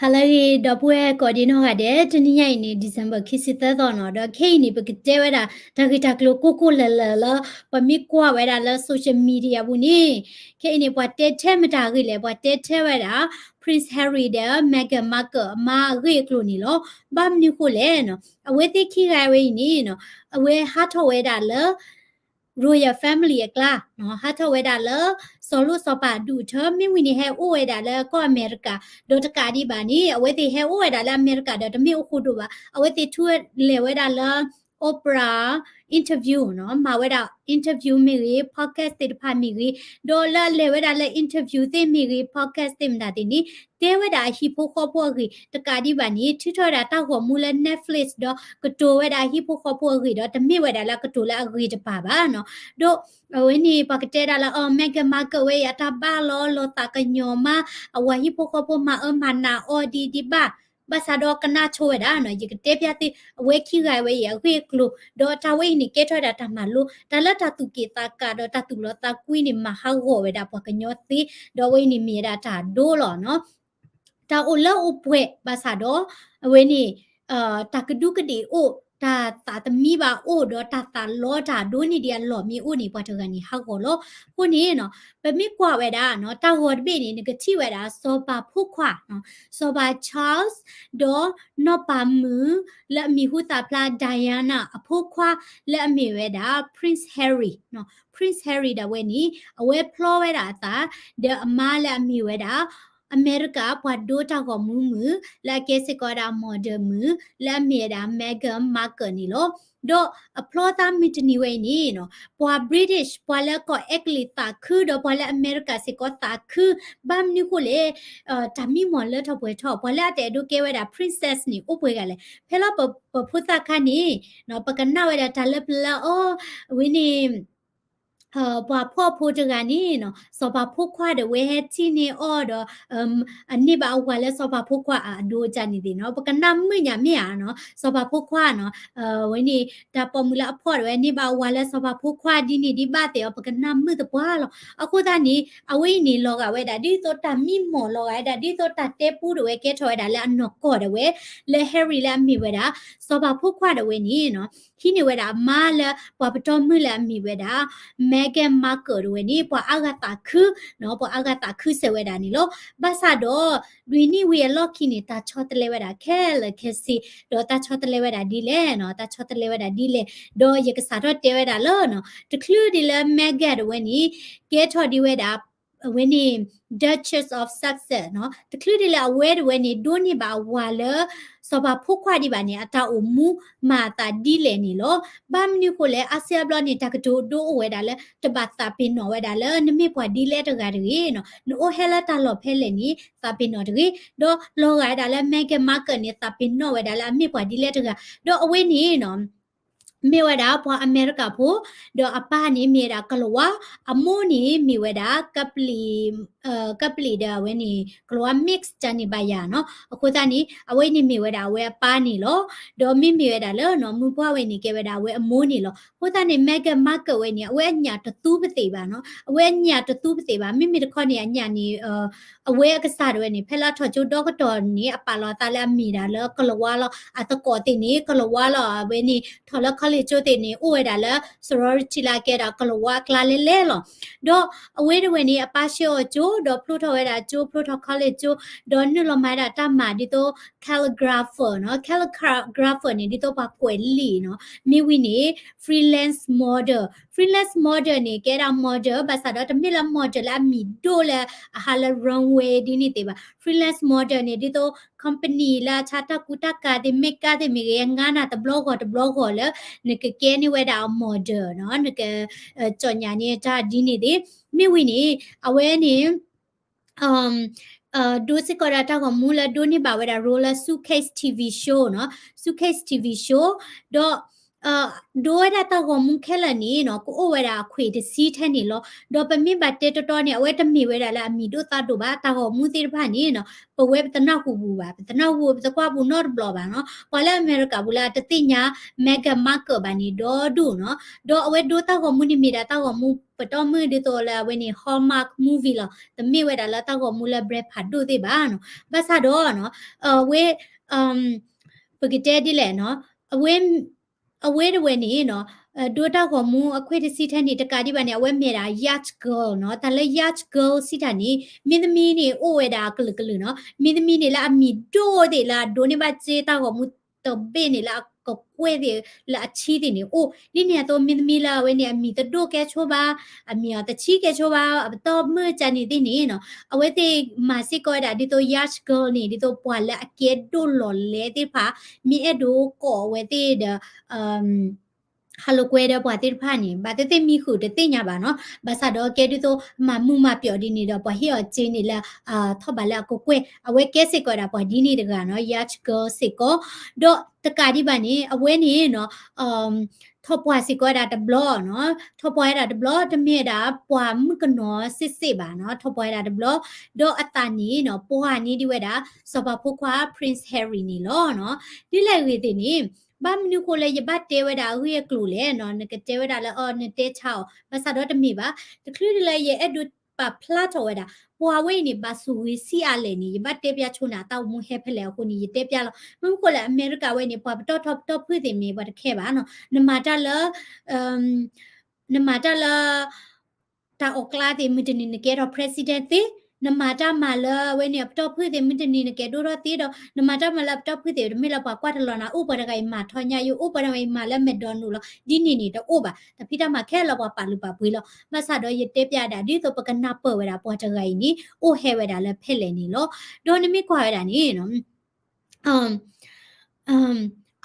ဟါလၢအဂ့ၤ ဒီပုၢ်ဝဲၢ်ကိးဒံနီၢ်ဂၤဒဲး, တနံၤညါအံၤန့ၣ် December ခံဆံသၢသီနီၤ, ဒီးခဲအံၤန့ၣ် ပကတဲဝဲဒၣ် တၢ်ဂ့ၢ်တၢ်ကျိၤကိၢ်ကိၢ်လၢၤလၢၤလၢ ပမ့ၢ်ကွၢ်ဝဲဒၣ်လၢ social media အပူၤန့ၣ်, ခဲအံၤန့ၣ် ပှၤတဲထဲမတၤအဂ့ၢ်လဲၣ်, ပှၤတဲထဲဝဲဒၣ် Prince Harry ဒီး Meghan Markle အမါအဂ့ၢ်အကျိၤန့ၣ်လီၤ. ဘၣ်မနုၤဃိလဲၣ်နီၤ, အဝဲသ့ၣ်ခံဂၤဝဲအံၤန့ၣ်နီၤ, အဝဲဟးထီၣ်ဝဲဒၣ်လၢ royal family အကျါ, ဟးထီၣ်ဝဲဒၣ်လၢ စီၤလိၣ်စီၤပၤအဒူၣ်အထၢ, မ့ၢ်ဝံၤန့ၣ်ဟဲအိၣ်ဝဲဒၣ်လၢကီၢ်အမဲရကၤ, ဒီးတကးဒံးဘၣ်န့ၣ် အဝဲသ့ၣ်ဟဲအိၣ်ဝဲဒၣ်လၢအမဲရကၤဒီးတမ့ၢ်အိၣ်ဃိဒိၣ်ဘၣ်, အဝဲသ့ၣ်ထူၣ်လဲၤဝဲဒၣ်လၢ Oprah interview နီၤ, မၤဝဲဒၣ် interview မ့ၢ်ဂ့ၤ podcast သ့ၣ်တဖၣ်မ့ၢ်ဂ့ၤ, ဒီးလၢအလဲၤဝဲဒၣ်လၢ interview သ့ၣ်မ့ၢ်ဂ့ၤ podcast သ့ၣ်မတၤသ့ၣ်န့ၣ် တဲဝဲဒၣ်အဟံၣ်ဖိဃီဖိအဂ့ၢ်, တကးဒံးဘၣ်န့ၣ် ထုးထီၣ်ဝဲဒၣ်တၢ်ဂီၤမူလၢ Netflix ဒီး ကတိၤဝဲဒၣ်အဟံၣ်ဖိဃီဖိအဂ့ၢ်ဒီး တမ့ၢ်ဝဲဒၣ်လၢအကတိၤလၢအဂ့ၤတပၤဘၣ်နီၤ. ဒီးအဝဲန့ၣ် ပှၤကတဲဒၣ်လၢ အ Meghan Markle ဝဲအံၤအတၢ်ဘၣ်လီၤ လီၤသးကညီၤမး, အဝၤဟံၣ်ဖိဃီဖိမၤအၢမၤနးအီၤဒ်ဒ်ဘၣ်, ဘၣ်ဆၣ်ဒီးကနၣ်ဆိဝဲဒၣ်နီၤ, ယကတဲပျၢ်သု အဝဲခံဂၤဝဲအံၤအဂ့ၢ်အကျိၤ, ဒီးတၢ်ဝဲအံၤန့ၣ် ကဲထီၣ်ဝဲဒၣ်တၢ်မၤလိ, တၢ်လၢတၢ်သူၣ်က့ၣ်သးကါဒီးတၢ်သူၣ်လီသးကွံန့ၣ် မၤဟးဂီၤဝဲဒၣ်ပှၤကညီသ့, ဒီးအဝဲအံၤန့ၣ်မ့ၢ်ဝဲဒၣ်တၢ်ဒိလီၤနီၤ. တၢ်အိၣ်လၢအိၣ်ပှဲၤဘၣ်ဆၣ်ဒီး အဝဲန့ၣ် တၢ်ကဒူးကဒ့ၣ်အိၣ်, တၢ်သးသမံဘၣ်အိၣ်ဒီးတၢ်သးလီတၢ်ဒိန့ၢ်ဒံးအလီၢ်မ့ၢ်အိၣ်န့ၣ် ပှၤတဂၤန့ၣ်ဟးဂီၤလီၤ. အဃိန့ၣ်နီၤ, ပမ့ၢ်ကွၢ်ဝဲဒၣ်နီၤ, တၢ်ဂီၤတဘ့ၣ်န့ၣ် နကထံၣ်ဝဲဒၣ် စီၤပၤဖိခွါနီၤ, စီၤပၤ Charles ဒီးနီၢ်ပၤမုၣ်လၢအမံၤဟူသၣ်ဖျါ Diana အဖိခွါလၢအမ့ၢ်ဝဲဒၣ် Prince Harry နီၤ, Prince Harry ဒၣ်ဝဲန့ၣ် အဝဲဖျီဝဲဒၣ်အသး ဒီးအမါလၢအမ့ၢ်ဝဲဒၣ် အမဲရကၤပှၤဒိတၢ်ဂီၤမူမုၣ် လၢအကဲစ့ၢ်ကီးဝဲဒၣ် model မုၣ် လၢအမ့ၢ်ဝဲဒၣ် Meghan Markle န့ၣ်လီၤ. ဒီးအဖျီသးမုၢ်တနံၤဝဲအံၤန့ၣ်နီၤ, ပှၤ British ပှၤလၢကီၢ်အဲကလံးသးခု ဒီးပှၤလၢအမဲရကၤစ့ၢ်ကီးသးခု, ဘၣ်မနုၤဃိလဲၣ်, တၢ်မံမီၢ်လၢထီၣ်ပှဲၤထီၣ်, ပှၤလၢအတအဲၣ်ဒိးကဲဝဲဒၣ် princess န့ၣ် အိၣ်ပှဲၤဂၤလဲၣ်. ဖဲလၢပဖိသၣ်ခါန့ၣ် ပကနၣ်ဝဲဒၣ်တၢ်လၢပျၢၤအီၤ, အဝဲန့ၣ် ပှၤဖှီၣ်ဖိတဂၤန့ၣ်နီၤ, စီၤပၤဖိခွါဒီးဝဲဟဲထံၣ်န့ၢ်အီၤဒီး အန့ၢ်ဘၣ်အဝၤလၢစီၤပၤဖိခွါအဒိအတၢ်န့ၣ်သ့ၣ်နီၤ, ပကနၣ်မုာ်ညါမ့ၢ်ဧါနီၤ, စီၤပၤဖိခွါနီၤ, အဝဲန့ၣ် တၢ်ပိာ်မုၣ်လၢအဖှီၣ်ဒီးဝဲန့ၢ်ဘၣ်အဝၤလၢစီၤပၤဖိခွါဒ်န့ၣ်ဒ်ဘၣ်သ့ၣ်အီၤ ပကနၣ်မုာ်သပှၢ်လီၤ. အဃိသတးန့ၣ် အဝဲအံၤန့ၣ် လီၤဂာ်ဝဲဒၣ်ဒ်သိးတၢ်မံမီၢ် လီၤဂာ်ဝဲဒၣ်ဒ်သိးတၢ်တဲပူဒၣ်ဝဲကဲထီၣ်ဝဲဒၣ်လၢအနီၢ်ကီၢ်ဒၣ်ဝဲ လၢ Harry လၢအမ့ၢ်ဝဲဒၣ် စီၤပၤဖိခွါဒၣ်ဝဲန့ၣ်နီၤ, ဟံးန့ၢ်ဝဲဒၣ်အမါလၢပှၤပတီၢ်မုၣ်လၢအမ့ၢ်ဝဲဒၣ် Meghan Markle ဒၣ်ဝဲန့ၣ် ပှၤအါဂၤသးခုနီၤ, ပှၤအါဂၤသးခုစဲးဝဲဒၣ်န့ၣ်လီၤ. ဘၣ်ဆၣ်ဒီး လွံၢ်နံၣ်ဝံၤအလီၢ်ခံန့ၣ် တၢ်ဆီတလဲဝဲဒၣ်ခဲလၢာ်ခဲဆ့, ဒီးတၢ်ဆီတလဲဝဲဒၣ်ဒ်လဲၣ်နီၤ, တၢ်ဆီတလဲဝဲဒၣ်ဒ်လဲၣ်, ဒီးယကစးထီၣ်တဲဝဲဒၣ်လၢနီၤ, တချုးဒ်လၢ Meghan ဒၣ်ဝဲန့ၣ် ကဲထီၣ်ဒ်ဝဲဒၣ် အဝဲန့ၣ် Duchess of Sussex နီၤ, တချုးဒ်လၢအဝဲဒၣ်ဝဲန့ၣ် ဒိးန့ၢ်ဘၣ်အဝၤလၢ စီၤပၤဖိခွါဒံးဘၣ်န့ၣ် အတၢ်အိၣ်မူမၤအသးဒ်လဲၣ်န့ၣ်လီၤ. ဘၣ်မနုၤဃိလဲၣ်, အါစုအါဘျီန့ၣ် တၢ်ကတိၤဒိအိၣ်ဝဲဒၣ်လၢ တဘၣ်သးပ့ၤနီၣ်ဝဲဒၣ်လၢနမ့ၢ်ပှၤဒ်လဲၣ်တဂၤတဂ့ၤနီၤ, နအိၣ်ဟဲလၢတၢ်လီၢ်ဖဲလဲၣ်န့ၣ် သးပ့ၤနီၣ်တဂ့ၤ, ဒီးလီၤဂာ်ဝဲဒၣ်လၢ Meghan Markle န့ၣ် သးပ့ၤနီၣ်ဝဲဒၣ်လၢအမ့ၢ်ပှၤဒ်လဲၣ်တဂၤ, ဒီးအဝဲန့ၣ်နီၤ မ့ၢ်ဝဲဒၣ်ပှၤအမဲရကၤဖိ, ဒီးအပၢ်န့ၣ်မ့ၢ်ဝဲဒၣ်ကလၤဝါ, အမိၢ်န့ၣ်မ့ၢ်ဝဲဒၣ် ကပျံၤ, ကပျံၤဒီးအဝဲန့ၣ် ကလၤဝါ mix တၢ်န့ၣ်ဘၣ်ယၤနီၤ. အဃိသတးန့ၣ် အဝဲန့ၣ်မ့ၢ်ဝဲဒၣ်အဝဲအပၢ်န့ၣ်လီၤ. ဒီးမ့မ့ၢ်ဝဲဒၣ်လၢနီၤ မုၢ်ပှၢ်ဝဲန့ၣ်ကဲဝဲဒၣ်အဝဲအမိၢ်န့ၣ်လီၤ. အဃိသတးန့ၣ် Meghan Markle ဝဲန့ၣ် အဝဲအညၣ်တသူပသ့ၣ်ဘၣ်နီၤ, အဝဲအညၣ်တသူပသ့ၣ်ဘၣ်. မ့မ့ၢ်တခီန့ၣ် အညၣ်န့ၣ် အဝဲအကစၢ်ဒၣ်ဝဲန့ၣ် ဖဲလၢအထီၣ်ကၠိဒီကတီၢ်န့ၣ် အပာ်လီၤအသးလၢအမ့ၢ်ဒၣ်လၢကလၤဝါလီၤ. အသကိးသ့ၣ်န့ၣ် ကလၤဝါလီၤ. အဝဲန့ၣ် ထီၣ်လၢ college ကၠိသ့ၣ်န့ၣ် အိၣ်ဝဲဒၣ်လၢ sorority လၢအကဲဒၣ်ကလၤဝါအကျါလဲၣ်လဲၣ်လီၤ. ဒီးအဝဲဒၣ်ဝဲန့ၣ် အပၢ်ဆှၢအီၤကၠိ ဒီးဖျိထီၣ်ဝဲဒၣ်ကၠိ ဖျိထီၣ် college ကၠိ ဒီးနုာ်လီၤမၤဒၣ်တၢ်မၤဒ်သိး calligrapher နီၤ, calligrapher န့ၣ် ဒ်သိးပှၤကွဲးလံာ်နီၤ. မ့ၢ်ဝံၤန့ၣ် freelance model, freelance model န့ၣ် ကဲဒၣ် model ဘၣ်ဆၣ်ဒီးတမ့ၢ်လၢ model လၢအမံၤဒိၣ်လၢအဟးလၢ runway ဒ်န့ၣ်သ့ၣ်ဘၣ်. freelance model န့ၣ် ဒ်သိး company လၢအဆါတၢ်ကူတၢ်ကၤသ့ၣ် မ့ၢ်ကါသ့ၣ်မ့ၢ်ဂ့ၤ အငါနၤတဘျီဂီၢ်တဘျီဂီၢ်လၢ နကကဲန့ၢ်ဝဲဒၣ်အ model နီၤ, နက ကၠီၣ်ညါန့ၢ်တၢ်ဒ်န့ၣ်သ့ၣ်. မ့ၢ်ဝံၤန့ၣ် အဝဲန့ၣ် ဒိစ့ၢ်ကီးဒၣ်တၢ်ဂီၤမူလၢဒိးန့ၢ်ဘၣ်ဝဲဒၣ် Role လၢ Suitcase TV show နီၤ, Suitcase TV show ဒီး ဒိဝဲဒၣ်တၢ်ဂီၤမူခဲလၢာ်န့ၣ်နီၤ ကအိၣ်ဝဲဒၣ်အခွံၣ်တဆံထဲန့ၣ်လီၤ. ဒီးပမ့ၢ်ဘၣ်တဲတီတီန့ၣ် အဝဲတမ့ၢ်ဝဲဒၣ်လၢအမံၤဒိၣ်သၣ်ဒိၣ်ဘၣ်, တၢ်ဂီၤမူသ့ၣ်တဖၣ်န့ၣ်နီၤ ပဝဲပတနၢ်ဟူပူၤဘၣ်, ပတနၢ်ဟူပတကွၢ်ပူၤနီတဘျီဘၣ်နီၤ. ပှၤလၢအမဲရကၤပူၤလၢအတသ့ၣ်ညါ Meghan Markle ဘၣ်န့ၣ် ဒီဒူၣ်နီၤ. ဒီးအဝဲဒိတၢ်ဂီၤမူန့ၣ်မ့ၢ်ဒၣ်တၢ်ဂီၤမူ ပတီၢ်မုၢ်ဒ်သိးလၢအဝဲန့ၣ် Hallmark movie လီၤ. တမ့ၢ်ဝဲဒၣ်လၢတၢ်ဂီၤမူလၢ brand ဖးဒိၣ်သ့ၣ်ဘၣ်နီၤ. ဘၣ်ဆၣ်ဒီးနီၤ အဝဲ ပကတဲဒ်လဲၣ်နီၤ အဝဲ အဝဲတဝဲန့ၣ်နီၤ ဒိတၢ်ဂီၤမူအခွံၣ်တဆံထဲန့ၣ် တကးဒံးဘၣ်န့ၣ် အဝဲမ့ၢ်ဒၣ် yacht girl နီၤ. တၢ်လၢ yacht girl စံးတၢ်န့ၣ် မင်းသမီးန့ၣ် အိၣ်ဝဲဒၣ်ကလုာ်ကလုာ်နီၤ. မင်းသမီးန့ၣ်လၢအမံၤဒိၣ်သ့ၣ်လၢအဒိးန့ၢ်ဘၣ်စ့တၢ်ဂီၤမူတဘ့ၣ်န့ၣ် လၢအကကွဲၢ်သ့ၣ်လၢအဆံသ့ၣ်န့ၣ်အိၣ်. ဒ်န့ၣ်အသိး မင်းသမီးလၢအဝဲန့ၣ် အမံၤတဒိၣ်ကဲဆိဘၣ်, အမံၤအီၤတဆံကဲဆိဘၣ်, အပတီၢ်မုၢ်ကန့ၣ်သ့ၣ်န့ၣ်နီၤ အဝဲသ့ၣ်မၤစ့ၢ်ကီးဝဲဒၣ်ဒ်သိး yacht girl န့ၣ် ဒ်သိးပှၤလၢအကဲဒိၣ်လီၤလဲသ့ၣ်တဖၣ် မ့ၢ်အဲၣ်ဒိးကိးအဝဲသ့ၣ်ဒီး ဟးလိာ်ကွဲဒီးပှၤသ့ၣ်တဖၣ်န့ၣ် ဘၣ်သ့ၣ်သ့ၣ်မံဃုာ်တသ့ၣ်ညါဘၣ်နီၤ. ဘၣ်ဆၣ်ဒီးကဲဒ်သိးမၤမုာ်မၤပျီၣ်ဒ်န့ၣ်ဒီး ပှၤဟ့ၣ်အီၤစ့န့ၣ်လၢ ထီၣ်ဘးလၢအကကွဲၢ် အဝဲကဲစ့ၢ်ကီးဝဲဒၣ်ပှၤဒ်န့ၣ်တဂၤနီၤ yacht girl စ့ၢ်ကီး. ဒီးတကးဒံးဘၣ်န့ၣ် အဝဲန့ၣ်နီၤ ထီၣ်ပှၢ်စ့ၢ်ကီးဝဲဒၣ်တဘျီနီၤ, ထီၣ်ပှၢ်ဝဲဒၣ်တဘျီ တမ့ၢ်ဝဲဒၣ်ပှၤမုၣ်ကနီၤစ့ၢ်စ့ၢ်ဘၣ်နီၤ, ထီၣ်ပှၢ်ဝဲဒၣ်တဘျီ, ဒီးအသးန့ၣ်နီၤ ပှၢ်န့ၢ်ဒံးဝဲဒၣ် စီၤပၤဖိခွါ Prince Harry န့ၣ်လီၤနီၤ. ဒ်လဲၣ်ဂ့ၤသ့ၣ်န့ၣ် ဘၣ်မနုၤဃိလၢယဘၣ်တဲဝဲဒၣ်အဂ့ၢ်အကျိၤလဲၣ်နီၤ, နကတဲဝဲဒၣ်လၢ အီ နတဲဆါအီၤ, ဘၣ်ဆၣ်ဒီးတမ့ၢ်ဘၣ်, တချုးဒ်လၢယအဲၣ်ဒိးပာ်ဖျါထီၣ်ဝဲဒၣ် ပှၤဝဲအံၤန့ၣ် ဘၣ်ဆိၣ်ဂ့ၤဆံးအါလဲၣ်န့ၣ် ယဘၣ်တဲပျးဆိနၤ အတၢ်အိၣ်မူဟဲဖဲလဲၣ်အဃိန့ၣ် ယတဲပျးလီၤ. မနုၤဃိလဲၣ် အမဲရကၤဝဲန့ၣ် ပှၤပတီၢ်ထီပတီၢ်ဖုၣ်သ့ၣ်မ့ၢ်ပှၤတခဲဘၣ်နီၤ, နမၤတၢ်လၢ နမၤတၢ်လၢ တၢ်အီၣ်ကျါသ့ၣ် မုၢ်တနံၤနကဲထီၣ် president သ့, နမၤတၢ်မၤလၢအဝဲန့ၣ် အပတီၢ်ဖုၣ်သ့ၣ် မုၢ်တနံၤနကဲဒိၣ်ထီၣ်သ့ဒီး နမၤတၢ်မၤလၢအပတီၢ်ဖုၣ်သ့ၣ် တမ့ၢ်လၢပှၤကွၢ်တလီၤနၤ, အိၣ်ပှၤတဂၤအံၤမၤထီညါယိ, အိၣ်ပှၤတဂၤအံၤမၤလၢ McDonald လီၤ, ဒ်န့ၣ်န့ၣ်တအိၣ်ဘၣ်. တၢ်ဖံးတၢ်မၤခဲလၢာ်ပှၤပာ်လုၢ်ပာ်ပှ့ၤလီၤ. ဘၣ်ဆၣ်ဒီးယတဲပျးဒၣ် ဒ်သိးပကနၢ်ပၢၢ်ဝဲဒၣ်ပှၤတဂၤအံၤန့ၣ် အိၣ်ဟဲဝဲဒၣ်လၢဖဲလဲၣ်န့ၣ်လီၤ. ဒီးနမ့ၢ်ကွၢ်ဝဲဒၣ်န့ၣ်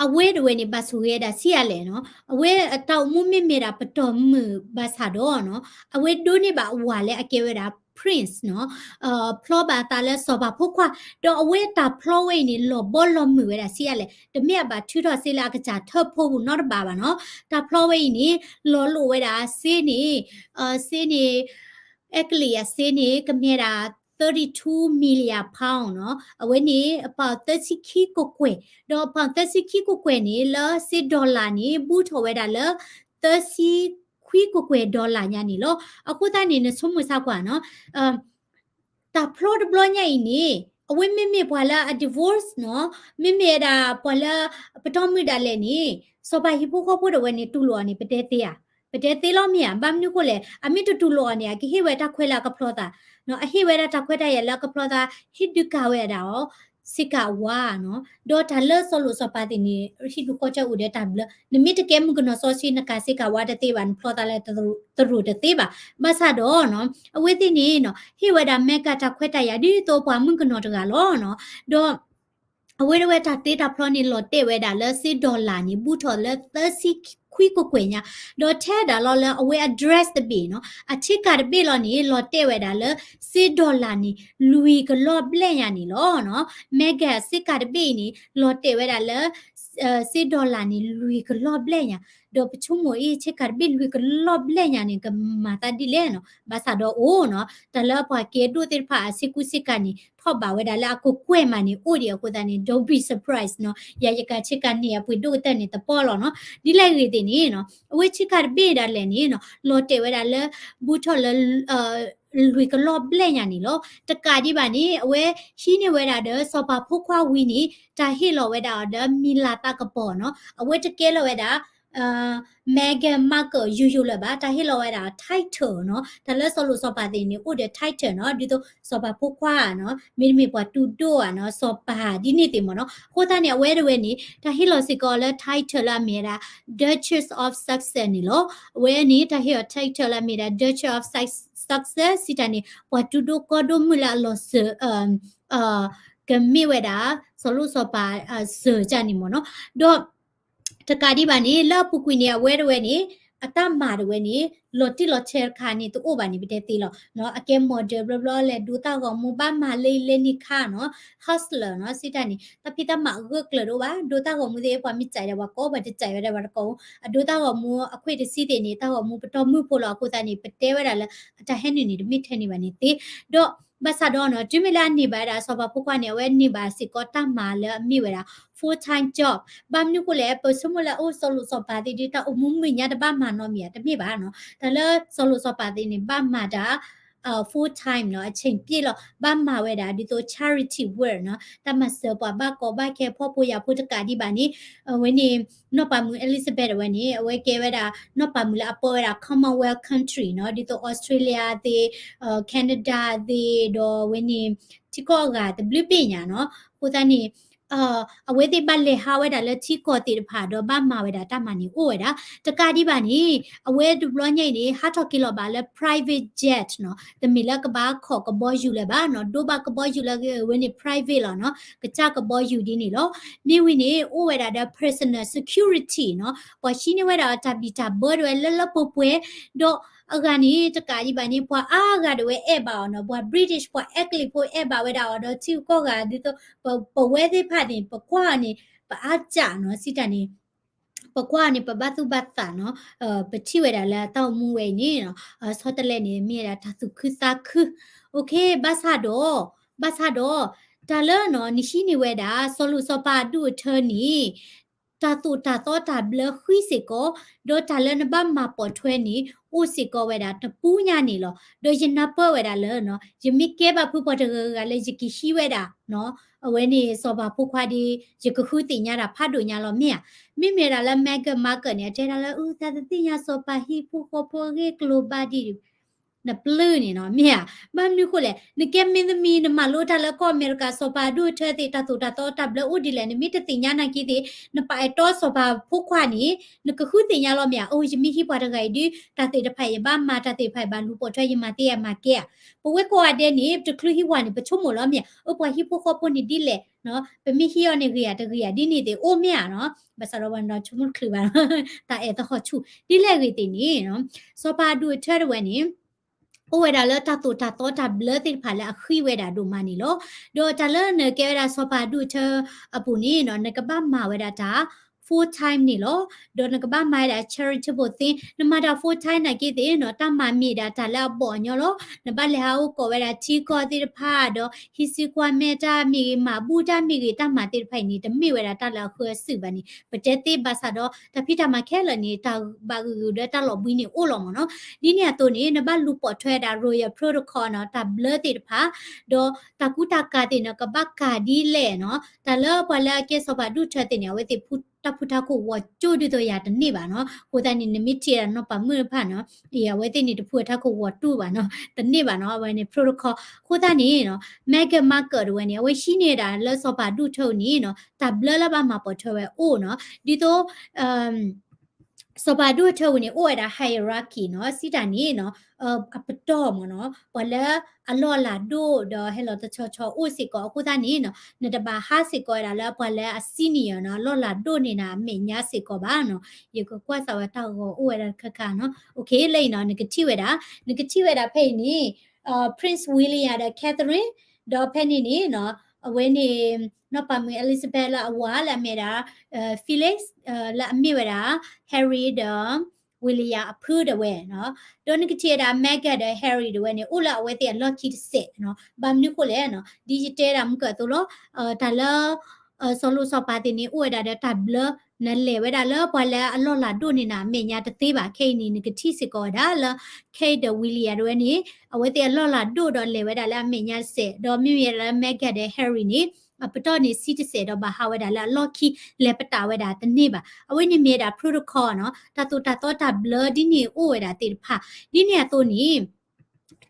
အဝဲတဝဲန့ၣ် ဘၣ်ဆိၣ်ဂ့ၤဝဲဒၣ်ဆံးအါလဲၣ်နီၤ, အဝဲအတၢ်အိၣ်မူမ့မ့ၢ်ဒၣ်ပတီၢ်မုၢ်ဘၣ်ဆၣ်ဒီးနီၤ, အဝဲဒိးန့ၢ်ဘၣ်အဝၤလၢအကဲဝဲဒၣ် prince နီၤ, ဖျီဘၣ်အသးလၢစီၤပၤဖိခွါ, ဒီးအဝဲတၢ်ဖျီဝဲအံၤန့ၣ် လီၤဘီလီၤမုၢ်ဝဲဒၣ်ဆံးအါလဲၣ်, တမ့ၢ်အဘၣ်ထုးထီၣ်စ့လၢအကစၢ်ထၢၣ်ဖိပူၤနီတဘ့ၣ်ဘၣ်နီၤ. တၢ်ဖျီဝဲအံၤန့ၣ် လီၤလိာ်ဝဲဒၣ်စ့န့ၣ်, စ့န့ၣ် အဲကလံးယၤစ့န့ၣ် ကမ့ၢ်ဒၣ် thirty-two million pound နီၤ, အဝဲန့ၣ် အပီၣ်သၢဆံခံကကွဲၢ်, ဒီးအပီၣ်သၢဆံခံကကွဲၢ်န့ၣ် လၢစ့ dollar န့ၣ် ဘူးထီၣ်ဝဲဒၣ်လၢ သၢဆံခွံကကွဲၢ် dollar ညါန့ၣ်လီၤ. အဃိသတးန့ၣ် နဆိကမိၣ်ဆါကွၢ်နီၤ, တၢ်ဖျီတဘျီညါအံၤန့ၣ် အဝဲမ့မ့ၢ်ပှၤလၢအ divorce နီၤ, မ့မ့ၢ်ဝဲဒၣ်ပှၤလၢပတီၢ်မုၢ်ဒၣ်လဲာ်န့ၣ် စီၤပၤဟံၣ်ဖိဃီဖိတဝဲန့ၣ် တူၢ်လိာ်အီၤန့ၣ် ပတဲသ့ဧါ, ပတဲသ့လီၤမ့ၢ်ဧါ. ဘၣ်မနုၤဃိလဲၣ်, အမ့ၢ်တတူၢ်လိာ်အီၤန့ၣ် အကဟ့ၣ်ဝဲတၢ်ခွဲးလၢအကဖျီသး, အဟ့ၣ်ဝဲဒၣ်တၢ်ခွဲးတၢ်ယာ်လၢအကဖျီသး, ဟ့ၣ်ဒုးကၤဝဲဒၣ်အီၤ စ့ကၤဝါနီၤ, ဒီးတၢ်လၢစီၤလိၣ်စီၤပၤသ့ၣ်န့ၣ် ဟံၣ်ဒူၣ်ဃီကၢအိၣ်ဒီးတၢ်ဘျၢ, နမ့ၢ်တကဲမုၣ်ကနီၤစီဆှံ နကၤစ့ကၤဝါတသ့ဘၣ်, နဖျီသးလၢတရူးတသ့ဘၣ်. ဘၣ်ဆၣ်ဒီးနီၤ အဝဲသ့ၣ်န့ၣ်နီၤ ဟ့ၣ်ဝဲဒၣ် Meghan တၢ်ခွဲးတၢ်ယာ်ဒ်သိးပှၤမုၣ်ကနီၤတဂၤလီၤနီၤ, ဒီး အဝဲတဝဲတၢ်တ့တၢ်ဖျီန့ၣ် လီၤတဲာ်ဝဲဒၣ်လၢစ့ dollar န့ၣ် ဘူးထီၣ်လၢသၢဆံခွံကကွဲၢ်ညါ, ဒီးထဲဒၣ်လီၤလၢအဝဲအ dress တဘ့ၣ်နီၤ, အဆ့ကၤတဘ့ၣ်လီၤန့ၣ် လီၤတဲာ်ဝဲဒၣ်လၢစ့ dollar န့ၣ် လွံၢ်ကလီၢ်ဘျဲၣ်ညါန့ၣ်လီၤနီၤ. Meghan အဆ့ကၤတဘ့ၣ်အံၤန့ၣ် လီၤတဲာ်ဝဲဒၣ်လၢ စ့ dollar န့ၣ် လွံၢ်ကလီၢ်ဘျဲၣ်ညါ, ဒီးပဆိကမိၣ်အံၤ ဆ့ကၤတဘ့ၣ်လွံၢ်ကလီၢ်ဘျဲၣ်ညါန့ၣ် ကမၤသးဒ်လဲၣ်နီၤ. ဘၣ်ဆၣ်ဒီးအိၣ်နီၤ တၢ်လၢပှၤကဲဒိၣ်သ့ၣ်တဖၣ်အဆ့ကူဆ့ကၤန့ၣ် ထီၣ်ဘးဝဲဒၣ်လၢအကကွဲၢ်မးန့ၣ် အိၣ်ဒံးအဃိသတးန့ၣ် don't be surprised နီၤ. ယၤယကၤဆ့ကၤန့ၣ် အပှ့ၤဒိၣ်ကတၢၢ်န့ၣ် တပီၢ်လီၤနီၤ. ဒ်လဲၣ်ဂ့ၤသ့ၣ်န့ၣ်နီၤ အဝဲဆ့ကၤတဘ့ၣ်ဒၣ်လဲာ်န့ၣ်နီၤ လီၤတဲာ်ဝဲဒၣ်လၢ ဘူးထီၣ်လၢ လွံၢ်ကလီၢ်ဘျဲၣ်ညါန့ၣ်လီၤ. တကးဒံးဘၣ်န့ၣ် အဝဲဟံးန့ၢ်ဝဲဒၣ်ဒီး စီၤပၤဖိခွါဝံၤန့ၣ် တၢ်ဟ့ၣ်လီၤဝဲဒၣ်အီၤဒီး မံၤလၤသးကပီၤနီၤ. အဝဲတကဲလီၤဝဲဒၣ် Meghan Markle ယိယိလၢၤဘၣ်, တၢ်ဟ့ၣ်လီၤဝဲဒၣ် title နီၤ. တၢ်လၢစီၤလိၣ်စီၤပၤသ့ၣ်န့ၣ် အိၣ်ဒီး title နီၤ, ဒ်သိးစီၤပၤဖိခွါနီၤ, မ့တမ့ၢ်ပှၤတူၢ်ဒိၣ်ဧါနီၤ, စီၤပၤဒ်န့ၣ်သ့ၣ်မ့ၢ်နီၤ. အဃိသတးန့ၣ် အဝဲတဝဲန့ၣ် တၢ်ဟ့ၣ်လီၤစ့ၢ်ကီးလၢ title လၢအမ့ၢ်ဝဲဒၣ် Duchess of Sussex န့ၣ်လီၤ. အဝဲန့ၣ် တၢ်ဟ့ၣ်အီၤ title လၢအမ့ၢ်ဝဲဒၣ် Duchess of Sussex စံးတၢ်န့ၣ် ပှၤတူၢ်ဒိၣ်ကီၢ်ဒိၣ်မုၣ်လၢအလီၤစၢၤ ကမ့ၢ်ဝဲဒၣ် စီၤလိၣ်စီၤပၤ စၢၤကၢ်န့ၣ်မ့ၢ်နီၤ. ဒီး တကးဒံးဘၣ်န့ၣ် လၢအပူၤကွံာ်န့ၣ် အဝဲတဝဲန့ၣ် အတၢ်မၤတဝဲန့ၣ် လီၤတံၢ်လီၤဆဲးတခါန့ၣ် တအိၣ်ဘၣ်န့ၣ် ပတဲသ့လီၤ. အကဲ model ဘျီဘျီ လဲၤဒိတၢ်ဂီၤမူ ဘၣ်မၤလၢအံၤလၢနံၤခါနီၤ, hustler နီၤ, စံးတၢ်န့ၣ် တၢ်ဖံးတၢ်မၤအဂၢၢ်ကျၢၤတအိၣ်ဘၣ်, ဒိတၢ်ဂီၤမူသ့ၣ် ပှၤမ့ၢ်စံးဒီးပှၤကိး ပှၤတစံးဝဲဒၣ်ပှၤတကိး, အဒိတၢ်ဂီၤမူအခွံၣ်တဆံသ့ၣ်န့ၣ် တၢ်ဂီၤမူပတီၢ်မုၢ်ဖိလီၤ. အဃိသတးန့ၣ် ပတဲဝဲဒၣ်လၢ အတၢ်ဟဲနုာ်န့ၣ် တမ့ၢ်ထဲန့ၣ်ဘၣ်န့ၣ်သ့, ဒီး ဘၣ်ဆၣ်ဒီးနီၤ တုၤမ့ၢ်လၢအန့ၢ်ဘၣ်ဝဲဒၣ်စီၤပၤဖိခွါန့ၣ် အဝဲန့ၢ်ဘၣ်စ့ၢ်ကီးတၢ်မၤလၢအမ့ၢ်ဝဲဒၣ် full time job. ဘၣ်မနုၤအဃိလဲၣ် ပဆိကမိၣ်လၢအိၣ်စီၤလိၤစီၤပၤသ့ၣ်ဒီး တၢ်အိၣ်မူမုာ်ညါတဘၣ်မၤနီတမံၤဧါ, တမ့ၢ်ဘၣ်နီၤ. တၢ်လၢစီၤလိၤစီၤပၤသ့ၣ်န့ၣ် ဘၣ်မၤတၢ် full time နီၤ, အချိန်ပြည့်လီၤ. ဘၣ်မၤဝဲဒၣ်ဒ်သိး charity work နီၤ, တၢ်မၤစၢၤပှၤဘၣ်ကီဘၣ်ခဲ ဖှီၣ်ဖိယာ်ဖိတကးဒံးဘၣ်န့ၣ်, အဝဲန့ၣ် နီၢ်ပၤမုၣ် Elizabeth အဝဲန့ၣ် အဝဲကဲဝဲဒၣ် နီၢ်ပၤမုၣ်လၢအပၢဝဲဒၣ် Commonwealth country နီၤ, ဒ်သိး Australia သ့ၣ်, Canada သ့ၣ်, ဒီးအဝဲန့ၣ် ထံကီၢ်အဂၤတဘျုးဘ့ၣ်ညါနီၤ. အဃိသတးန့ၣ် အဝဲသ့ၣ်ဘၣ်လဲၤဟးဝဲဒၣ်လၢထံကီၢ်သ့ၣ်တဖၣ် ဒီးဘၣ်မၤဝဲဒၣ်တၢ်မၤန့ၣ်အိၣ်ဝဲဒၣ်. တကးဒံးဘၣ်န့ၣ် အဝဲတဘျီညါအံၤန့ၣ် ဟးထီၣ်က့ၤလီၤဘၣ်လၢ private jet နီၤ, တမ့ၢ်လၢကဘၣ်ခိးကဘီယူၤလၢၤဘၣ်နီၤ, ဒိဘၣ်ကဘီယူၤလၢအဝဲန့ၣ် private လီၤနီၤ, ကစၢ်ကဘီယူၤဒ်န့ၣ်လီၤ. မ့ၢ်ဝံၤန့ၣ် အိၣ်ဝဲဒၣ်ဒီး personal security နီၤ, ပှၤဟံးန့ၢ်ဝဲဒၣ်အတၢ်ဘံၣ်တၢ်ဘၢဒၣ်ဝဲလၢလၢပှဲၤပှဲၤ, ဒီးအဂၤန့ၣ် တကးဒံးဘၣ်န့ၣ် ပှၤအါဂၤဒၣ်ဝဲအဲၣ်ဘၣ်အီၤနီၤ, ပှၤ British ပှၤအဲကလံးဖိအဲၣ်ဘၣ်ဝဲဒၣ်အီၤဒီး ထံဂုၤကီၢ်ဂၤဒ်သိး ပဝဲသ့ၣ်တဖၣ်န့ၣ် ပကွၢ်အီၤန့ၣ် ပအါစၢ်နီၤ, စံးတၢ်န့ၣ် ပကွၢ်အီၤန့ၣ် ပဘၣ်သူၣ်ဘၣ်သးနီၤ, ပထံၣ်ဝဲဒၣ်လၢတၢ်အိၣ်မူဝဲအံၤန့ၣ်နီၤ, ဆီတလဲန့ၣ် မ့ၢ်ဝဲဒၣ်တၢ်သူၣ်ခုသးခု, ဘၣ်ဆၣ်ဒီး, ဘၣ်ဆၣ်ဒီး တၢ်လၢနီၤ နဟံးန့ၢ်ဝဲဒၣ် စီၤလိၤစီၤပၤအဒူၣ်အထၢန့ၣ် တၢ်သိၣ်တၢ်သီတၢ်ဘျၢဃံစ့ၢ်ကီး, ဒီးတၢ်လၢနဘၣ်မၤပိာ်ထွဲန့ၣ် အိၣ်စ့ၢ်ကီးဝဲဒၣ်တပူၤညါန့ၣ်လီၤ. ဒီးယနၢ်ပၢၢ်ဝဲဒၣ်လၢနီၤ, ယမ့ၢ်ကဲဘၣ်ဖုပှၤတဂၤဂၤလၢယကဟံးဝဲဒၣ် အဝဲန့ၣ်စီၤပၤဖိခွါဒီး ယကဃုသ့ၣ်ညါတၢ်ဖးဒိၣ်ညါလီၤမ့ၢ်ဧါ. မ့မ့ၢ်ဝဲဒၣ်လၢ Meghan Markle န့ၣ် အတဲဒၣ်လၢ အူ တၢ်တသ့ၣ်ညါစီၤပၤဟံၣ်ဖိဃီဖိအဂ့ၢ်ကျိၤဘၣ်ဒ် နပျုၢ်န့ၣ်နီၤ မ့ၢ်ဧါ. ဘၣ်မနုၤအဃိလဲၣ်, နကဲမ့တမံၤ နမၤလိတၢ်လၢကီၢ်အမဲရကၤ စီၤပၤအဒူၣ်အထၢသ့ၣ် တၢ်သိၣ်တၢ်သီတၢ်ဘျၢအိၣ်ဒ်လဲၣ် နမ့ၢ်တသ့ၣ်ညါနာ်က့သ့ၣ် နပာ်အဲၣ်တီစီၤပၤဖိခွါန့ၣ် နကဃုသ့ၣ်ညါလီၤမ့ၢ်ဧါ. အိၣ် ယမ့ၢ်ဟံးပှၤတဂၤအံၤဒုး တၢ်သ့ၣ်တဖၣ်ယဘၣ်မၤ တၢ်သ့ၣ်တဖၣ်ယဘၣ်လူၤပိာ်ထွဲ ယမၤသ့ယမၤကဲဧါ. ပဝဲကိးဂၤဒဲးန့ၣ် တချုးဟံးဝဲန့ၣ် ပဆိကမိၣ်လီၤမ့ၢ်ဧါ. အိၣ် ပှၤဟံၣ်ဖိဃီဖိန့ၣ်ဒ်လဲၣ် ပမ့ၢ်ဟံးအီၤန့ၣ်ဂ့ၤဧါတဂ့ၤဧါ ဒ်န့ၣ်သ့ၣ်အိၣ်မ့ၢ်ဧါနီၤ. ဘၣ်ဆၣ်ဒီးပှၤနီၤဆိကမိၣ်တချုးဘၣ် တၢ်အဲၣ်သဟီၣ်ဆူၣ် ဒ်လဲၣ်ဂ့ၤသ့ၣ်န့ၣ် စီၤပၤအဒူၣ်အထၢတဝဲန့ၣ် အိၣ်ဝဲဒၣ်လၢတၢ်သိၣ်တၢ်သီတၢ်ဘျၢသ့ၣ်တဖၣ်လၢအဃံဝဲဒၣ်ဒိၣ်မးန့ၣ်လီၤ. ဒီးတၢ်လၢနကဲဝဲဒၣ်စီၤပၤအဒူၣ်အထၢအပူၤန့ၣ်နီၤ နကဘၣ်မၤဝဲဒၣ်တၢ် full time န့ၣ်လီၤ. ဒီးနကဘၣ်မၤဝဲဒၣ် charitable thing နမၤတၢ် full time နာ်က့သ့ၣ်နီၤ တၢ်မၤမ့ၢ်ဒၣ်တၢ်လၢအဘီၣ်အညီလီၤ. နဘၣ်လဲၤဟးအိၣ်ကိးဝဲဒၣ်ထံကီၢ်သ့ၣ်တဖၣ်ဒီး ဟံးစုကွၢ်မဲာ်တၢ်မ့ၢ်ဂ့ၤ မၤဘူၣ်တၢ်မ့ၢ်ဂ့ၤ တၢ်မၤသ့ၣ်တဖၣ်အံၤန့ၣ် တမ့ၢ်ဝဲဒၣ်တၢ်လၢအဃၢအစုာ်ဘၣ်န့ၣ် ပတဲသ့ဘၣ်ဆၣ်ဒီး တၢ်ဖံးတၢ်မၤခဲလၢာ်န့ၣ် တၢ်ဘၣ်ဂုာ်ဂုာ်ဒီးတၢ်လီၤဘှံးန့ၣ်အိၣ်လီၤမ့ၢ်နီၤ. ဒ်န့ၣ်အသိးန့ၣ် နဘၣ်လူၤပိာ်ထွဲဒၣ် royal protocol နီၤ တၢ်ဘျၢသ့ၣ်တဖၣ် ဒီးတၢ်ကူတၢ်ကၤသ့ၣ်နီၤ ကဘၣ်ကၤဒ်လဲၣ်နီၤ တၢ်လၢပှၤလၢအကဲစီၤပၤဒူၣ်ထၢသ့ၣ်န့ၣ် အဝဲသ့ၣ်ဖူတၢ်ဖူတၢ်ခိၣ်ဂီၤကၠိဒ်သိးယၤတန့ၢ်ဘၣ်နီၤ. အဃိသတးန့ၣ် နမ့ၢ်ထံၣ်ဒၣ်နီၢ်ပၤမုၣ်တဖၣ်နီၤ အဝဲသ့ၣ်န့ၣ်တဖူတၢ်ခိၣ်ဂီၤတူၢ်ဘၣ်နီၤ တန့ၢ်ဘၣ်နီၤ အဝဲန့ၣ် protocol အဃိသတးန့ၣ်နီၤ Meghan Markle တဝဲန့ၣ် အဝဲဟံးန့ၢ်ဒၣ်လၢစီၤပၤဒူၣ်ထၢန့ၣ်နီၤ တၢ်ဘျၢလၢဘၣ်မၤပိာ်ထွဲဝဲအိၣ်နီၤ ဒ်သိး စီၤပၤဒူၣ်အထၢဝဲန့ၣ် အိၣ်ဝဲဒၣ် hierarchy နီၤ စံးတၢ်န့ၣ်နီၤ အပတီၢ်မ့ၢ်နီၤ ပှၤလၢအလီၢ်အလၤဒိၣ်ဒီးဟဲလီၤတဆီဆီအိၣ်စ့ၢ်ကီး အဃိသတးန့ၣ်နီၤ နတဘၣ်ဟးစ့ၢ်ကီးဝဲဒၣ်လၢပှၤလၢအ senior နီၤ အလီၢ်လၤဒိၣ်န့ၢ်နၤအမဲာ်ညါစ့ၢ်ကီးဘၣ်နီၤ ယကကွၢ်စးဝဲတၢ်ဂီၤအိၣ်ဝဲဒၣ်တခါခါနီၤ လၢအံၤနီၤ နကထံၣ်ဝဲဒၣ် နကထံၣ်ဝဲဒၣ်ဖဲအံၤန့ၣ် Prince William ဒီး Catherine ဒီးဖဲန့ၣ်န့ၣ်နီၤ အဝဲန့ၣ် နီၢ်ပၤမုၣ် Elizabeth လၢအဝၤလၢအမ့ၢ်ဒၣ် Felix လၢအမ့ၢ်ဝဲဒၣ် Harry ဒီး William အဖုတဝဲနီၤ ဒီးနကထံၣ်ဝဲဒၣ် Meghan ဒီး Harry တဝဲန့ၣ် အိၣ်လၢအဝဲသ့ၣ်အလီၢ်ခံတစဲးနီၤ ဘၣ်မနုၤဃိလဲၣ်နီၤ ဒ်ယတဲဒၣ်မုၢ်ကၢအသိးလီၤ တၢ်လၢ စီၤလိၤစီၤပၤသ့ၣ်န့ၣ် အိၣ်ဝဲဒၣ်ဒီးတၢ်ဘျၢ နလဲၤဝဲဒၣ်လၢပှၤလၢအလီၢ်လၤဒိၣ်န့ၢ်နၤအမဲာ်ညါတသ့ဘၣ် ခဲအံၤန့ၣ် နကထံၣ်စ့ၢ်ကီးဝဲဒၣ်လၢ Kate ဒီး William တဝဲန့ၣ် အဝဲသ့ၣ်အလီၢ်လၤဒိၣ်ဒီးလဲၤဝဲဒၣ်လၢအမဲာ်ညါတစဲး ဒီးမ့မ့ၢ်ဝဲဒၣ်လၢ Meghan ဒီး Harry န့ၣ် အပတီၢ်န့ၣ်ဆံတစဲးဒီးဘၣ်ဟးဝဲဒၣ်လၢအလီၢ်ခံ လဲၤပတာ်ဝဲဒၣ်တန့ၢ်ဘၣ် အဝဲန့ၣ်မ့ၢ်ဝဲဒၣ် protocol နီၤ တၢ်သိၣ်တၢ်သီတၢ်ဘျၢဒ်န့ၣ်အိၣ်ဝဲဒၣ်သ့ၣ်တဖၣ် ဒ်န့ၣ်အသိးန့ၣ်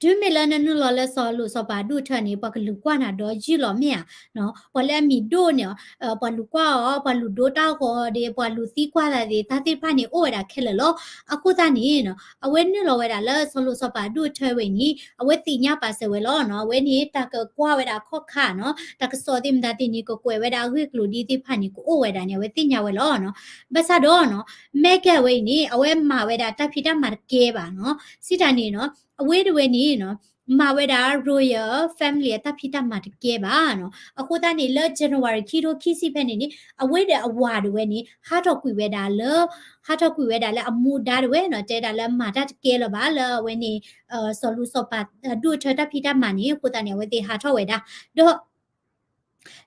တုၤမ့ၢ်လၢနနုာ်လီၤလၢစီၤလိၣ်စီၤပၤဒူၣ်ထၢန့ၣ် ပှၤကလူၤကွၢ်နၤဒီးယုၢ်လီၤမ့ၢ်ဧါ, ပှၤလၢအမံၤဒိၣ်န့ၣ် ပှၤလူၤကွၢ်အီၤ ပှၤလူၤဒိတၢ်ဂီၤဒီး ပှၤလူၤသံကွၢ်သးသ့ၣ်တဖၣ်န့ၣ် အိၣ်ဝဲဒၣ်ခဲလၢာ်လီၤ. အဃိသတးန့ၣ် အဝဲနုာ်လီၤဝဲဒၣ်လၢစီၤလိၣ်စီၤပၤဒူၣ်ထၢဝဲအံၤန့ၣ် အဝဲသ့ၣ်ညါပာ်စၢၤဝဲလီၤ. အဝဲန့ၣ် တၢ်ကကွၢ်ဝဲဒၣ်ခီၣ်ခါနီၤ တၢ်ကစီၣ်သ့ၣ်မတၤသ့ၣ်န့ၣ် ကကွဲးဝဲဒၣ်အဂ့ၢ်အကျိၤဒ်သ့ၣ်တဖၣ်န့ၣ် ကအိၣ်ဝဲဒၣ်န့ၣ် အဝဲသ့ၣ်ညါဝဲလီၤ. ဘၣ်ဆၣ်ဒီး Meghan ဝဲအံၤန့ၣ် အဝဲမၤဝဲဒၣ်တၢ်ဖံးတၢ်မၤတကဲဘၣ်နီၤ. စံးတၢ်န့ၣ်နီၤ အဝဲတဝဲန့ၣ် မၤဝဲဒၣ် royal family အတၢ်ဖံးတၢ်မၤတကဲဘၣ်နီၤ. အဃိသတးန့ၣ် လၢ January ခံထိခံဆံဖဲန့ၣ်န့ၣ် အဝဲဒီးအဝၤတဝဲန့ၣ် ဟးထီၣ်ကွံာ်ဝဲဒၣ်လၢ ဟးထီၣ်ကွံာ်ဝဲဒၣ်လၢအမူဒါတဝဲနီၤ တဲဒၣ်လၢမၤတၢ်တကဲလၢၤဘၣ်လၢအဝဲန့ၣ် စီၤလိၣ်စီၤပၤဒူၣ်ထၢတၢ်ဖံးတၢ်မၤန့ၣ် အဃိသတးန့ၣ် အဝဲသ့ၣ်ဟးထီၣ်ဝဲဒၣ် ဒီး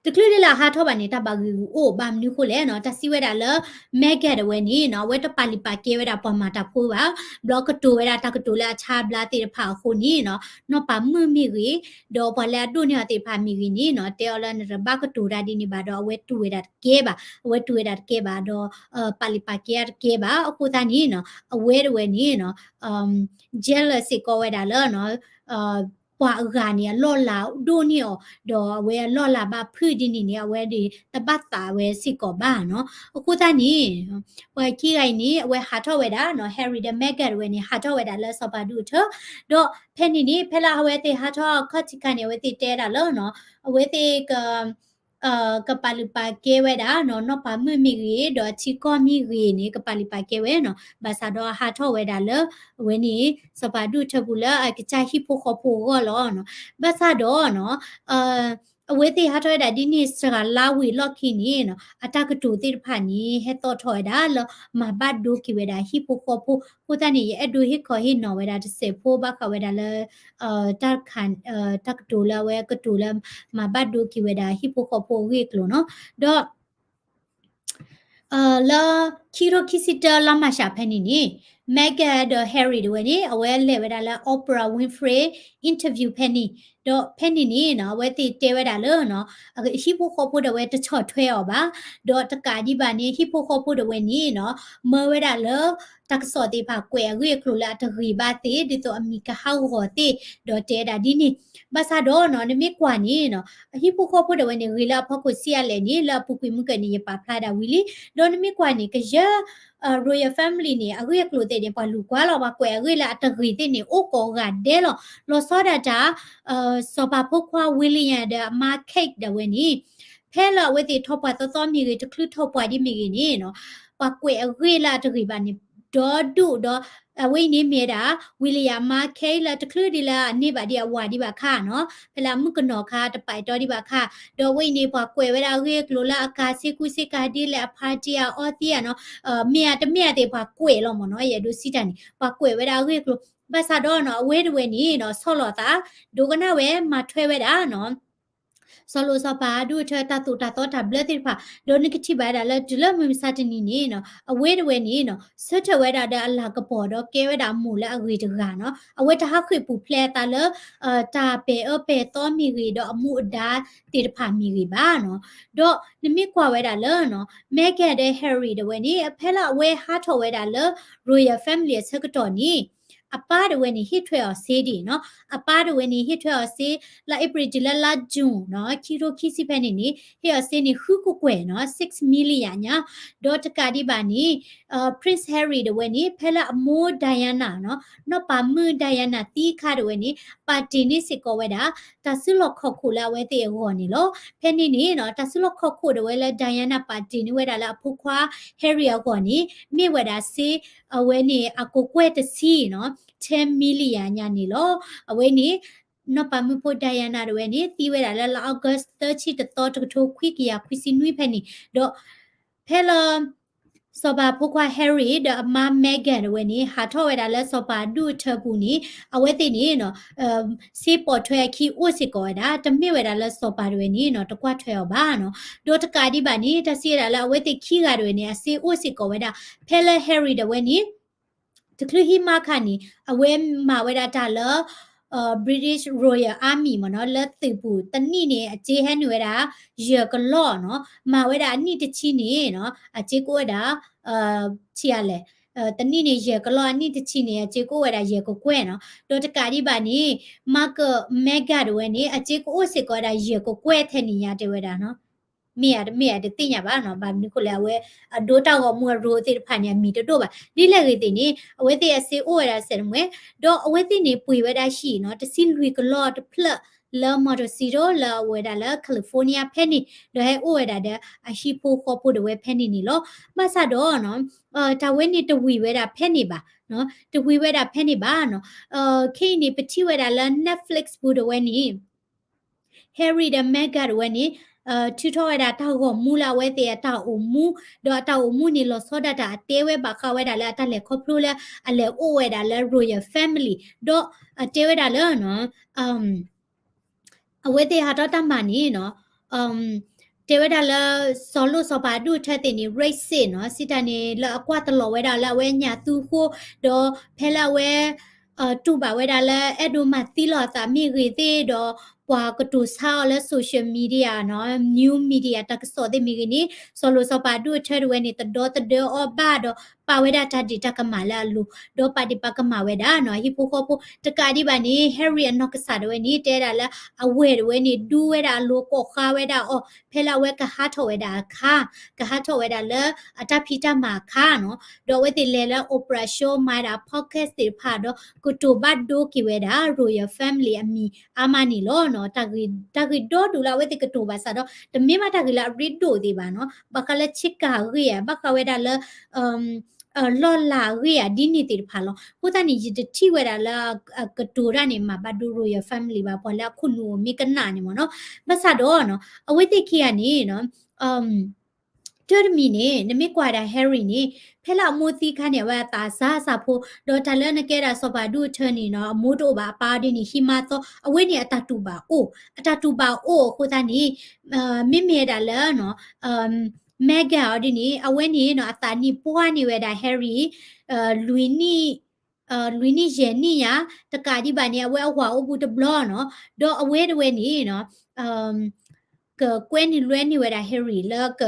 တချုးဒ်လၢအဟးထီၣ်ဘၣ်န့ၣ် တၢ်ဘၣ်ဂံာ်ဂူာ်အိၣ်ဘၣ်မနုၤဃိလဲၣ်နီၤ တၢ်စံးဝဲဒၣ်လၢ Meghan တဝဲန့ၣ်နီၤ အဝဲတပာ်လုၢ်ပာ်ကဲဝဲဒၣ်ပှၤမၤတၢ်ဖိဘၣ်, ဘျီကတိၤဝဲဒၣ်တၢ်ကတိၤလၢအဆါဘျါသ့ၣ်တဖၣ်အဃိန့ၣ်နီၤ နီၢ်ပၤမုၣ်မ့ၢ်ဂ့ၤ, ဒီးပှၤလၢအဒိၣ်န့ၢ်အီၤသ့ၣ်တဖၣ်မ့ၢ်ဂ့ၤန့ၣ်နီၤ တဲအီၤလၢနတဘၣ်ကတိၤတၢ်ဒ်န့ၣ်ဘၣ်ဒီး အဝဲတူၢ်ဝဲဒၣ်တကဲဘၣ်, အဝဲတူၢ်ဝဲဒၣ်တကဲဘၣ်ဒီး ပာ်လုၢ်ပာ်ကဲတကဲဘၣ်. အဃိသတးန့ၣ်နီၤ အဝဲတဝဲန့ၣ်နီၤ jealous စ့ၢ်ကီးဝဲဒၣ်လၢ ပှၤအဂၤန့ၣ် အလီၢ်လၤဒိၣ်န့ၢ်အီၤ, ဒီးအဝဲအလီၢ်လၤဘၣ်ဖုၣ်ဒ်န့ၣ်န့ၣ် အဝဲဒၣ်တဘၣ်သးဝဲစ့ၢ်ကီးဘၣ်နီၤ. အဃိသတးန့ၣ် ပှၤခံဂၤအံၤန့ၣ် အဝဲဟးထီၣ်ဝဲဒၣ်နီၤ Harry ဒီး Meghan တဝဲန့ၣ် ဟးထီၣ်ဝဲဒၣ်လၢစီၤပၤဒူၣ်အထၢ, ဒီးဖဲန့ၣ်န့ၣ် ဖဲလၢအဝဲသ့ၣ်ဟးထီၣ်ခီၣ်ထံးခါန့ၣ် အဝဲသ့ၣ်တဲဒၣ်လၢနီၤ အဝဲသ့ၣ်က ကပာ်လုၢ်ပာ်ကဲဝဲဒၣ်နီၤ နီၢ်ပၤမုၣ်မ့ၢ်ဂ့ၤ ဒီးအထံကီၢ်မ့ၢ်ဂ့ၤန့ၣ် ကပာ်လုၢ်ပာ်ကဲဝဲနီၤ. ဘၣ်ဆၣ်ဒီးအဟးထီၣ်ဝဲဒၣ်လၢ အဝဲန့ၣ် စီၤပၤဒူၣ်ထၢပူၤလၢအကစၢ်ဟံၣ်ဖိဃီဖိအဂီၢ်လီၤနီၤ. ဘၣ်ဆၣ်ဒီးနီၤ အဝဲသ့ၣ်ဟးထီၣ်ဝဲဒၣ်ဒ်န့ၣ် စှၤလါဝံၤလီၢ်ခံန့ၣ်နီၤ အတၢ်ကတိၤသ့ၣ်တဖၣ်န့ၣ် ဟဲသီၣ်ထီၣ်ဝဲဒၣ်လၢ မၤဘၣ်ဒိက့ၤဝဲဒၣ်ဟံၣ်ဖိဃီဖိ, အဃိသတးန့ၣ် ယအဲၣ်ဒိးဟ့ၣ်ခီဟ့ၣ်နီၤဝဲဒၣ်တစဲးဖိဘၣ်ဃးဝဲဒၣ်လၢ တၢ်တခါ တၢ်ကတိၤလၢအဝဲကတိၤလၢ မၤဘၣ်ဒိက့ၤဝဲဒၣ်ဟံၣ်ဖိဃီဖိအဂ့ၢ်အကျိၤနီၤ. ဒီး လၢ ခံထိခံဆံတၢလါမၢ်ၡးဖဲန့ၣ်န့ၣ် Meghan ဒီး Harry တဝဲန့ၣ် အဝဲလဲၤဝဲဒၣ်လၢ Oprah Winfrey interview ဖဲန့ၣ်, ဒီးဖဲန့ၣ်န့ၣ်နီၤ အဝဲသ့ၣ်တဲဝဲဒၣ်လၢနီၤ ဟံၣ်ဖိဃီဖိဒၣ်ဝဲတဆီၣ်ထွဲအီၤဘၣ်, ဒီးတကးဒံးဘၣ်န့ၣ် ဟံၣ်ဖိဃီဖိဒၣ်ဝဲန့ၣ်နီၤ မၢဝဲဒၣ်လၢ တၢ်ကစီၣ်သ့ၣ်တဖၣ်ကွဲးအဂ့ၢ်အကျိၤလၢအတဂ့ၤဘၣ်သ့ၣ် ဒ်သိးအမံၤကဟးဂီၤသ့ၣ်, ဒီးတဲဒၣ်ဒ်န့ၣ်. ဘၣ်ဆၣ်ဒီးနီၤ နမ့ၢ်ကွၢ်န့ၣ်နီၤ အဟံၣ်ဖိဃီဖိဒၣ်ဝဲန့ၣ် ဂ့ၤလၢအဖီခိၣ်ဆံးအါလဲၣ်န့ၣ် လၢအပူၤကွံာ်မုၢ်ကၢၢ်န့ၣ် ယပာ်ဖျါဒၣ်ဝံၤလံ. ဒီးနမ့ၢ်ကွၢ်န့ၣ် ကယဲၢ် royal family န့ၣ် အဂ့ၢ်အကျိၤသ့ၣ်န့ၣ် ပှၤလူၤကွၢ်လီၤ, ပှၤကွဲးအဂ့ၢ်လၢအတဂ့ၤသ့ၣ်န့ၣ် အိၣ်ကိးဂၤဒဲးလီၤ. လီၤဆီဒၣ်တၢ် စီၤပၤဖိခွါ William ဒီးအမါ Kate ဒၣ်ဝဲန့ၣ် ဖဲလၢအဝဲသ့ၣ်ထီၣ်ပှၢ်သီသီမ့ၢ်ဂ့ၤ တချုးထီၣ်ပှၢ်ဒ်မ့ၢ်ဂ့ၤန့ၣ်နီၤ ပှၤကွဲးအဂ့ၢ်လၢအတဂ့ၤဘၣ်န့ၣ် ဒီဒူၣ်ဒီး အဝဲအံၤန့ၣ်မ့ၢ်ဝဲဒၣ် William အမါ Kate လၢတချုးဒ်လၢအန့ၢ်ဘၣ်ဒံးအဝၤဒံးဘၣ်ခါနီၤ ဖဲလၢအမုၣ်ကနီၤခါတပာ်အဲၣ်တီဒံးဘၣ်ခါ, ဒီးအဝဲအံၤန့ၣ် ပှၤကွဲးဝဲဒၣ်အဂ့ၢ်အကျိၤလၢအကၤဆ့ကူဆ့ကၤဒ်လဲၣ် အ party အအီသံးဧါနီၤ မ့ၢ်ဧါတမ့ၢ်ဧါသ့ၣ် ပှၤကွဲးလီၤမ့ၢ်နီၤ ယအဲၣ်ဒိးစံးတၢ်န့ၣ် ပှၤကွဲးဝဲဒၣ်အဂ့ၢ်အကျိၤ. ဘၣ်ဆၣ်ဒီးနီၤ အဝဲတဝဲန့ၣ်နီၤ ဆီၣ်လီၤသး ဒိကနၣ်ဝဲမၤထွဲဝဲဒၣ်နီၤ စီၤလိၣ်စီၤပၤဒူၣ်အထၢ တၢ်သိၣ်တၢ်သီတၢ်ဘျၢသ့ၣ်တဖၣ်, ဒီးနကထံၣ်ဘၣ်ဝဲဒၣ်လၢတုၤလၢမုၢ်မဆါတနံၤန့ၣ်နီၤ အဝဲတဝဲန့ၣ်နီၤ ဆၢထၢၣ်ဝဲဒၣ်ဒီးအလၤကပီၤဒီးကဲဝဲဒၣ်အမိၢ်လၢအဂ့ၤတဂၤနီၤ အဝဲတဟးဃ့ၢ်ပူၤဖျဲးအသးလၢ တၢ်ပဲာ်အၢပဲာ်သီမ့ၢ်ဂ့ၤ ဒီးအမူအဒါသ့ၣ်တဖၣ်မ့ၢ်ဂ့ၤဘၣ်နီၤ. ဒီးနမ့ၢ်ကွၢ်ဝဲဒၣ်လၢနီၤ Meghan ဒီး Harry တဝဲန့ၣ် ဖဲလၢအဝဲဟးထီၣ်ဝဲဒၣ်လၢ royal family အဆၢကတီၢ်န့ၣ် အပၢ်တဝဲန့ၣ် ဟ့ၣ်ထွဲအီၤစ့ဒံးနီၤ. အပၢ်တဝဲန့ၣ် ဟ့ၣ်ထွဲအီၤစ့ လါအ့ဖြ့ၣ်တုၤလၢလါ June နီၤ ခံထိခံဆံဖဲန့ၣ်န့ၣ် ဟ့ၣ်အီၤစ့န့ၣ် ဃုကကွဲၢ်နီၤ six million ညါ. ဒီးတကးဒံးဘၣ်န့ၣ် Prince Harry တဝဲန့ၣ် ဖဲလၢအမိၢ် Diana နီၤ နီၢ်ပၤမုၣ် Diana သံအခါတဝဲန့ၣ် ပာ်တ့ၢ်န့ၢ်စ့ၢ်ကီးဝဲဒၣ် တၢ်စုလီၢ်ခီၣ်ခိၣ်လၢအဝဲသ့ၣ်အဂီၢ်န့ၣ်လီၤ. ဖဲန့ၣ်န့ၣ်နီၤ တၢ်စုလီၢ်ခီၣ်ခိၣ်တဝဲလၢ Diana ပာ်တ့ၢ်န့ၢ်ဝဲဒၣ်လၢအဖိခွါ Harry အဂီၢ်န့ၣ် မ့ၢ်ဝဲဒၣ်စ့ အဝဲန့ၣ် အကကွဲၢ်တဆံနီၤ ten million ညါန့ၣ်လီၤ. အဝဲန့ၣ် နီၢ်ပၤမုၣ်ဖိ Diana တဝဲန့ၣ် သံဝဲဒၣ်လၢလါ August သၢဆံတသီ တကထိခွံကယၤခွံဆံနွံဖဲန့ၣ် ဒီး ဖဲလၢ စီၤပၤဖိခွါ Harry ဒီးအမါ Meghan တဝဲန့ၣ် ဟးထီၣ်ဝဲဒၣ်လၢစီၤပၤဒူၣ်အထၢပူၤန့ၣ် အဝဲသ့ၣ်န့ၣ်နီၤ စ့ပိာ်ထွဲအခံအိၣ်စ့ၢ်ကီးဝဲဒၣ် တမ့ၢ်ဝဲဒၣ်လၢစီၤပၤတဝဲန့ၣ်နီၤ တကွၢ်ထွဲအီၤဘၣ်နီၤ. ဒီးတကးဒံးဘၣ်န့ၣ် တၢ်စံးဝဲဒၣ်လၢအဝဲသ့ၣ်ခံဂၤတဝဲန့ၣ် အစ့အိၣ်စ့ၢ်ကီးဝဲဒၣ် ဖဲလၢ Harry တဝဲန့ၣ် တချုးဟံးမါခါန့ၣ် အဝဲမၤဝဲဒၣ်တၢ်လၢ British Royal Army မ့ၢ်နီၤ လၢသုးပူၤ တနံၣ်န့ၣ် အစ့ဟဲနုာ်ဝဲဒၣ် ယဲၢ်ကလီၢ်နီၤ မၤဝဲဒၣ်အနံၣ်တဆံန့ၣ်နီၤ အစ့ကအိၣ်ဝဲဒၣ် ဆံးအါလဲၣ် တနံၣ်န့ၣ်ယဲၢ်ကလီၢ် အနံၣ်တဆံန့ၣ် အစ့ကအိၣ်ဝဲဒၣ်ယဲၢ်ကကွဲၢ်နီၤ. ဒီးတကးဒံးဘၣ်န့ၣ် Markle Meghan တဝဲန့ၣ် အစ့ကအိၣ်စ့ၢ်ကီးဝဲဒၣ်ယဲၢ်ကကွဲၢ်ထဲန့ၣ်ညါတဲဝဲဒၣ်နီၤ. မ့ၢ်ဧါတမ့ၢ်ဧါတသ့ၣ်ညါဘၣ်နီၤ. ဘၣ်မနုၤဃိလဲၣ် အဝဲအဒိတၢ်ဂီၤမူအရိသ့ၣ်တဖၣ်န့ၣ် အမံၤတဒိၣ်ဘၣ်. ဒ်လဲၣ်ဂ့ၤသ့ၣ်န့ၣ် အဝဲသ့ၣ်အစ့အိၣ်ဝဲဒၣ်စဲးတမှဲ, ဒီးအဝဲသ့ၣ်န့ၣ်ပှ့ၤဝဲဒၣ်ဟံၣ်နီၤ တဆံလွံၢ်ကလီၢ်တဖျၢၣ်လၢ Montecito လၢအဝဲဒၣ်လၢ California ဖဲန့ၣ်, ဒီးဟဲအိၣ်ဝဲဒၣ်ဒီးအဟံၣ်ဖိဃီဖိတဝဲဖဲန့ၣ်န့ၣ်လီၤ. ဘၣ်ဆၣ်ဒီးနီၤ တၢ်ဝဲန့ၣ်တဝံၤဝဲဒၣ်ဖဲန့ၣ်ဘၣ်, တဝံၤဝဲဒၣ်ဖဲန့ၣ်ဘၣ်နီၤ. ခဲအံၤန့ၣ် ပထံၣ်ဝဲဒၣ်လၢ Netflix ပူၤတဝဲန့ၣ် Harry ဒီး Meghan တဝဲန့ၣ် ထုးထီၣ်ဝဲဒၣ်တၢ်ဂီၤမူလၢအဝဲသ့ၣ်အတၢ်အိၣ်မူ, ဒီးအတၢ်အိၣ်မူန့ၣ် လီၤဆီဒၣ်တၢ်အတဲဝဲဘၣ်ဃးဝဲဒၣ်လၢအတၢ်လဲၤခီဖျိလၢအလဲၤအိၣ်ဝဲဒၣ်လၢ Royal Family, ဒီးအတဲဝဲဒၣ်လၢ အဝဲသ့ၣ်ဟးထီၣ်တၢ်မၤန့ၣ်နီၤ, တဲဝဲဒၣ်လၢ စီၤလိၣ်စီၤပၤဒိၣ်ထၢသ့ၣ်န့ၣ် racist နီၤ, စံးတၢ်န့ၣ်လၢအကွၢ်တလီၤဝဲဒၣ်လၢအဝဲညၣ်သူဃိ, ဒီးဖဲလၢအဝဲ တူၢ်ဘၣ်ဝဲဒၣ်လၢအဲၣ်ဒိးမၤသံလီၤအသးမ့ၢ်ဂ့ၤသ့ၣ်ဒီး ပှၤကတိၤဆါအီၤလၢ social media နီၤ, new media တၢ်ကစီၣ်သ့ၣ်မ့ၢ်ဂ့ၤန့ၣ် စီၤလိၣ်စီၤပၤဒိၣ်ထၢတဝဲန့ၣ် တဒီသဒၢအီၤဘၣ်ဒီး ပာ်ဝဲဒၣ်တၢ်ဒ့ၣ်တၢ်ကမၣ်လၢအလိၤ, ဒီးပာ်ဒ့ၣ်ပာ်ကမၣ်ဝဲဒၣ်နီၤ ဟံၣ်ဖိဃီဖိ. တကးဒံးဘၣ်န့ၣ် Harry အနီၢ်ကစၢ်တဝဲန့ၣ် တဲဒၣ်လၢ အဝဲၢ်တဝဲန့ၣ် ဒူဝဲဒၣ်အလိၤကိးဃါဝဲဒၣ်အီၤ ဖဲလၢအဝဲကဟးထီၣ်ဝဲဒၣ်အခါ, ကဟးထီၣ်ဝဲဒၣ်လၢအတၢ်ဖံးတၢ်မၤအခါနီၤ, ဒီးအဝဲသ့ၣ်လဲၤလၢ Oprah show မၤဒၣ် podcast သ့ၣ်တဖၣ်ဒီး ကတိၤဘၣ်ဒိက့ၤဝဲဒၣ် Royal Family အမံၤအါမးန့ၣ်လီၤ. တၢ်ဂ့ၢ်, တၢ်ဂ့ၢ်ဒီဒူၣ်လၢအဝဲသ့ၣ်ကတိၤဘၣ်ဆၣ်ဒီး တမ့ၢ်ဘၣ်တၢ်ဂ့ၢ်လၢအရ့ဒိၣ်သ့ၣ်ဘၣ်နီၤ, ဘၣ်ဃးလၢဆ့ကၤအဂ့ၢ်ဧါ, ဘၣ်ဃးဝဲဒၣ်လၢ လီၢ်လၤအဂ့ၢ်ဧါ ဒ်န့ၣ်သ့ၣ်တဖၣ်လီၤ. အဃိသတးန့ၣ် ယတထံၣ်ဝဲဒၣ်လၢအကတိၤတၢ်န့ၣ် မၤဘၣ်ဒိ Royal Family ဘၣ်, ပှၤလၢအခိၣ်နူာ်အိၣ်မ့ၢ်ကနၣ်န့ၣ်မ့ၢ်နီၤ. ဘၣ်ဆၣ်ဒီးနီၤ အဝဲသ့ၣ်ခံဂၤန့ၣ်နီၤ တၢ်တမံၤန့ၣ် နမ့ၢ်ကွၢ်ဒၣ် Harry န့ၣ် ဖဲလၢအမိၢ်သံခါန့ၣ် အဝဲအသးစၢ်စၢ်ဖိ, ဒီးတၢ်လၢနကဲဒၣ်စီၤပၤဒိၣ်ထၢန့ၣ်နီၤ အမိၢ်တအိၣ်ဘၣ် အပၢ်ဒ်န့ၣ် ဟံးမါသီ, အဝဲန့ၣ်အတၢ်တူၢ်ဘၣ်အိၣ်, အတၢ်တူၢ်ဘၣ်အိၣ်အဃိသတးန့ၣ် မ့မ့ၢ်ဒၣ်လၢ Meghan အီၤဒ်န့ၣ် အဝဲန့ၣ်နီၤ အသးနံၣ်ပှၢ်န့ၢ်ဝဲဒၣ် Harry လွံၢ်နံၣ် လွံၢ်နံၣ်ယဲၢ်နံၣ်ညါ, တကးဒံးဘၣ်န့ၣ် အဝဲအဝၤအိၣ်ဘူးတဘျီနီၤ, ဒီးအဝဲတဝဲန့ၣ်နီၤ ကကွဲန့ၢ်လွဲန့ၢ်ဝဲဒၣ် Harry လၢက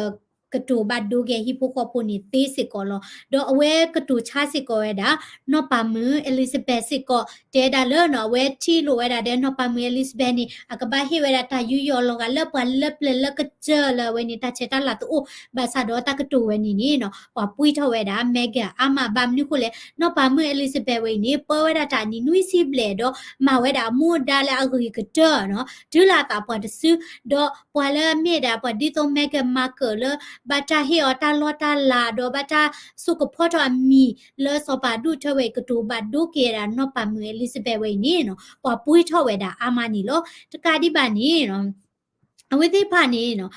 ကတိၤဘၣ်ဒိက့ၤဟံၣ်ဖိဃီဖိန့ၣ်သ့စ့ၢ်ကီးလီၤ. ဒီးအဝဲကတိၤဆါစ့ၢ်ကီးဝဲဒၣ် နီၢ်ပၤမုၣ် Elizabeth စ့ၢ်ကီး, တဲဒၣ်လၢနီၤ အဝဲထံၣ်လိာ်ဝဲဒၣ်ဒီးနီၢ်ပၤမုၣ် Elizabeth န့ၣ် အကဘၣ်ဟ့ၣ်ဝဲဒၣ်တၢ်ယူးယီၣ်လီၤဂာ်လၢပှၤလၢပျၢၤလၢကစၢၢ်လၢအဝဲန့ၣ် တၢ်ဆဲးတၢ်လၤတအိၣ်, ဘၣ်ဆၣ်ဒီးတၢ်ကတိၤဝဲန့ၣ်န့ၣ်နီၤ ပှၤပှံထီၣ်ဝဲဒၣ် Meghan အါမး ဘၣ်မနုၤဃိလဲၣ် နီၢ်ပၤမုၣ် Elizabeth ဝဲအံၤန့ၣ် ပၢဝဲဒၣ်တၢ်နံၣ်နွံဆံဘျဲၣ်ဒီး မၤဝဲဒၣ်အမူအဒါလၢအဂ့ၤကတၢၢ်နီၤ တုၤလၢအသးပှၢ်တစု, ဒီးပှၤလၢအမ့ၢ်ဒၣ်ပှၤဒ်သိး Meghan Markle လၢ ဘၣ်တၢ်ဟ့ၣ်အီၤတၢ်လီၢ်တၢ်လၤ ဒီးဘၣ်တၢ်ဆိကဖီထီၣ်အမံၤလၢစီၤပၤဒိၣ်ထၢဝဲအံၤ ကတိၤဘၣ်ဒိက့ၤဝဲဒၣ်နီၢ်ပၤမုၣ် Elizabeth ဝဲအံၤန့ၣ်နီၤ ပှၤပှံထီၣ်ဝဲဒၣ်အါမးန့ၣ်လီၤ. တကးဒံးဘၣ်န့ၣ်နီၤ အဝဲသ့ၣ်တဖၣ်န့ၣ်နီၤ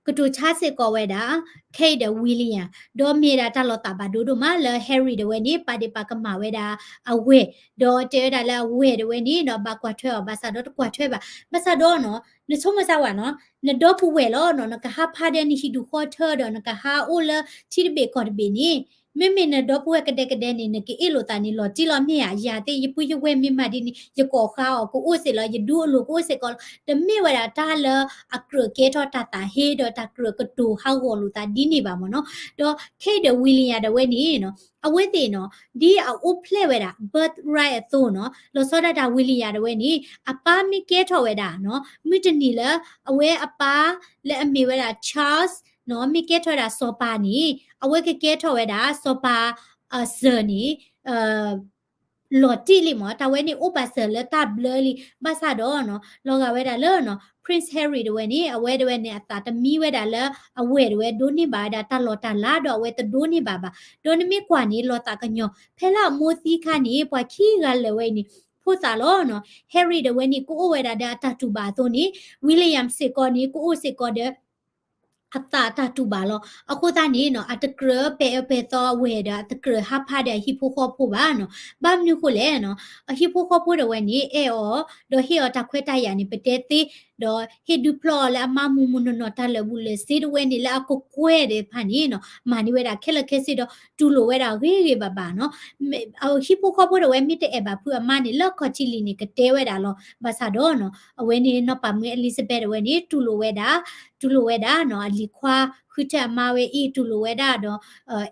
ကတိၤဆါစ့ၢ်ကီးဝဲဒၣ် Kate ဒီး William ဒီးမ့ၢ်ဒၣ်တၢ်လီၤသးဘၣ်ဒိဒိၣ်မးလၢ Harry တဝဲန့ၣ် ပာ်ဒ့ၣ်ပာ်ကမၣ်ဝဲဒၣ်အဝဲၢ်, ဒီးတဲဝဲဒၣ်လၢအဝဲၢ်တဝဲန့ၣ်နီၤ ဘၣ်ကွၢ်ထွဲအီၤ ဘၣ်ဆၣ်ဒီးတကွၢ်ထွဲဘၣ်. ဘၣ်ဆၣ်ဒီးနီၤ နဆိကမိၣ်စၢ်ဝဲနီၤ နဒီပုၢ်ဝဲၢ်လီၤနီၤ နကဟးဖးဒီးနဟံၣ်ဒူၣ်ဃီထၢဒီး နကဟးအိၣ်လၢထံတဘ့ၣ်ကီၢ်တဘ့ၣ်န့ၣ် မ့မ့ၢ်နဒီပုၢ်ဝဲၢ်ကဒဲကဒဲန့ၣ် နကအ့ၣ်လိာ်သးန့ၣ် လီၤတံၢ်လီၤမ့ၢ်ဧါ, ယၤသ့ၣ် ယပုၢ်ယဝဲၢ်မ့ၢ်မၤဒ်န့ၣ် ယကိးဃါအီၤ ကအိၣ်စ့ၢ်လီၤ, ယဒူအလိၤကအိၣ်စ့ၢ်ကီးလီၤ. တမ့ၢ်ဝဲဒၣ်တၢ်လၢအကြၢးကဲထီၣ်တၢ်သးဟ့ဒီးတၢ်ကြၢးကတိၤဟးဂီၤလိာ်သးဒ်န့ၣ်ဘၣ်မ့ၢ်နီၤ. ဒီး Kate ဒီး William တဝဲန့ၣ်နီၤ အဝဲသ့ၣ်နီၤ ဒ်အအိၣ်ဖျဲၣ်ဝဲဒၣ် birthright အသိးနီၤ လီၤဆီဒၣ်တၢ် William တဝဲန့ၣ် အပၢ်မ့ၢ်ကဲထီၣ်ဝဲဒၣ်နီၤ မုၢ်တနံၤလၢ အဝဲအပၢ်လၢအမ့ၢ်ဝဲဒၣ် Charles နီၤ မ့ၢ်ကဲထီၣ်ဝဲဒၣ်စီၤပၤန့ၣ် အဝဲကကဲထီၣ်ဝဲဒၣ်စီၤပၤ စၢၤန့ၣ် လီၤတံၢ်လံမ့ၢ် တၢ်ဝဲန့ၣ်အိၣ်ပာ်စၢၤလၢတၢ်ဘျၢလံ. ဘၣ်ဆၣ်ဒီးနီၤ လီၤဂာ်ဝဲဒၣ်လၢနီၤ Prince Harry တဝဲန့ၣ် အဝဲတဝဲန့ၣ် အသးတမံဝဲဒၣ်လၢအဝဲၢ်တဝဲဒိးန့ၢ်ဘၣ်ဝဲဒၣ်တၢ်လီၢ်တၢ်လၤ ဒီးအဝဲတဒိးန့ၢ်ဘၣ်ဘၣ်. ဒီးနမ့ၢ်ကွၢ်န့ၣ် လီၤသးကညီၤ ဖဲလၢအမိၢ်သံခါန့ၣ် ပှၤခံဂၤလၢာ်ဝဲအံၤန့ၣ် ဖိသၣ်လီၤနီၤ. Harry တဝဲန့ၣ် ကအိၣ်ဝဲဒၣ်ဒီးအတၢ်တူၢ်ဘၣ်အသိးန့ၣ် William စ့ၢ်ကီးန့ၣ် ကအိၣ်စ့ၢ်ကီးဒီး အသးတၢ်တူၢ်ဘၣ်လီၤ. အဃိသတးန့ၣ်နီၤ အတကြၢးပဲာ်အၢပဲာ်သီအဝဲၢ်ဒီး အတကြၢးဟးဖးဒီးအဟံၣ်ဖိဃီဖိဘၣ်နီၤ. ဘၣ်မနုၤဃိလဲၣ်နီၤ အဟံၣ်ဖိဃီဖိတဝဲန့ၣ် အဲၣ်အီၤ ဒီးဟ့ၣ်အီၤတၢ်ခွဲးတၢ်ယာ်န့ၣ် ပတဲသ့, ဒီးဟ့ၣ်ဒုးဖျီအီၤလၢအမါမူးမူးနီၢ်နီၢ် တၢ်လၢာ်ဘူၣ်လၢာ်စ့တဝဲန့ၣ် လၢအကကွဲၢ်သ့ၣ်တဖၣ်န့ၣ်နီၤ မၤန့ၢ်ဝဲဒၣ်ခဲလၢာ်ခဲဆ့ဒီး တူၢ်လိာ်ဝဲဒၣ်ဂ့ၤဂ့ၤဘၣ်ဘၣ်နီၤ. ဟံၣ်ဖိဃီဖိတဝဲမ့ၢ်တအဲၣ်ဘၣ်ဖုးအမါန့ၣ် လၢအခီၣ်ထံးလံၤန့ၣ် ကတဲဝဲဒၣ်လီၤ. ဘၣ်ဆၣ်ဒီးနီၤ အဝဲန့ၣ်နီၢ်ပၤမုၣ် Elizabeth တဝဲန့ၣ် တူၢ်လိာ်ဝဲဒၣ် တူၢ်လိာ်ဝဲဒၣ်နီၤ အလံၤခွါ ဃုထၢအမါဝဲအံၤတူၢ်လိာ်ဝဲဒၣ်ဒီး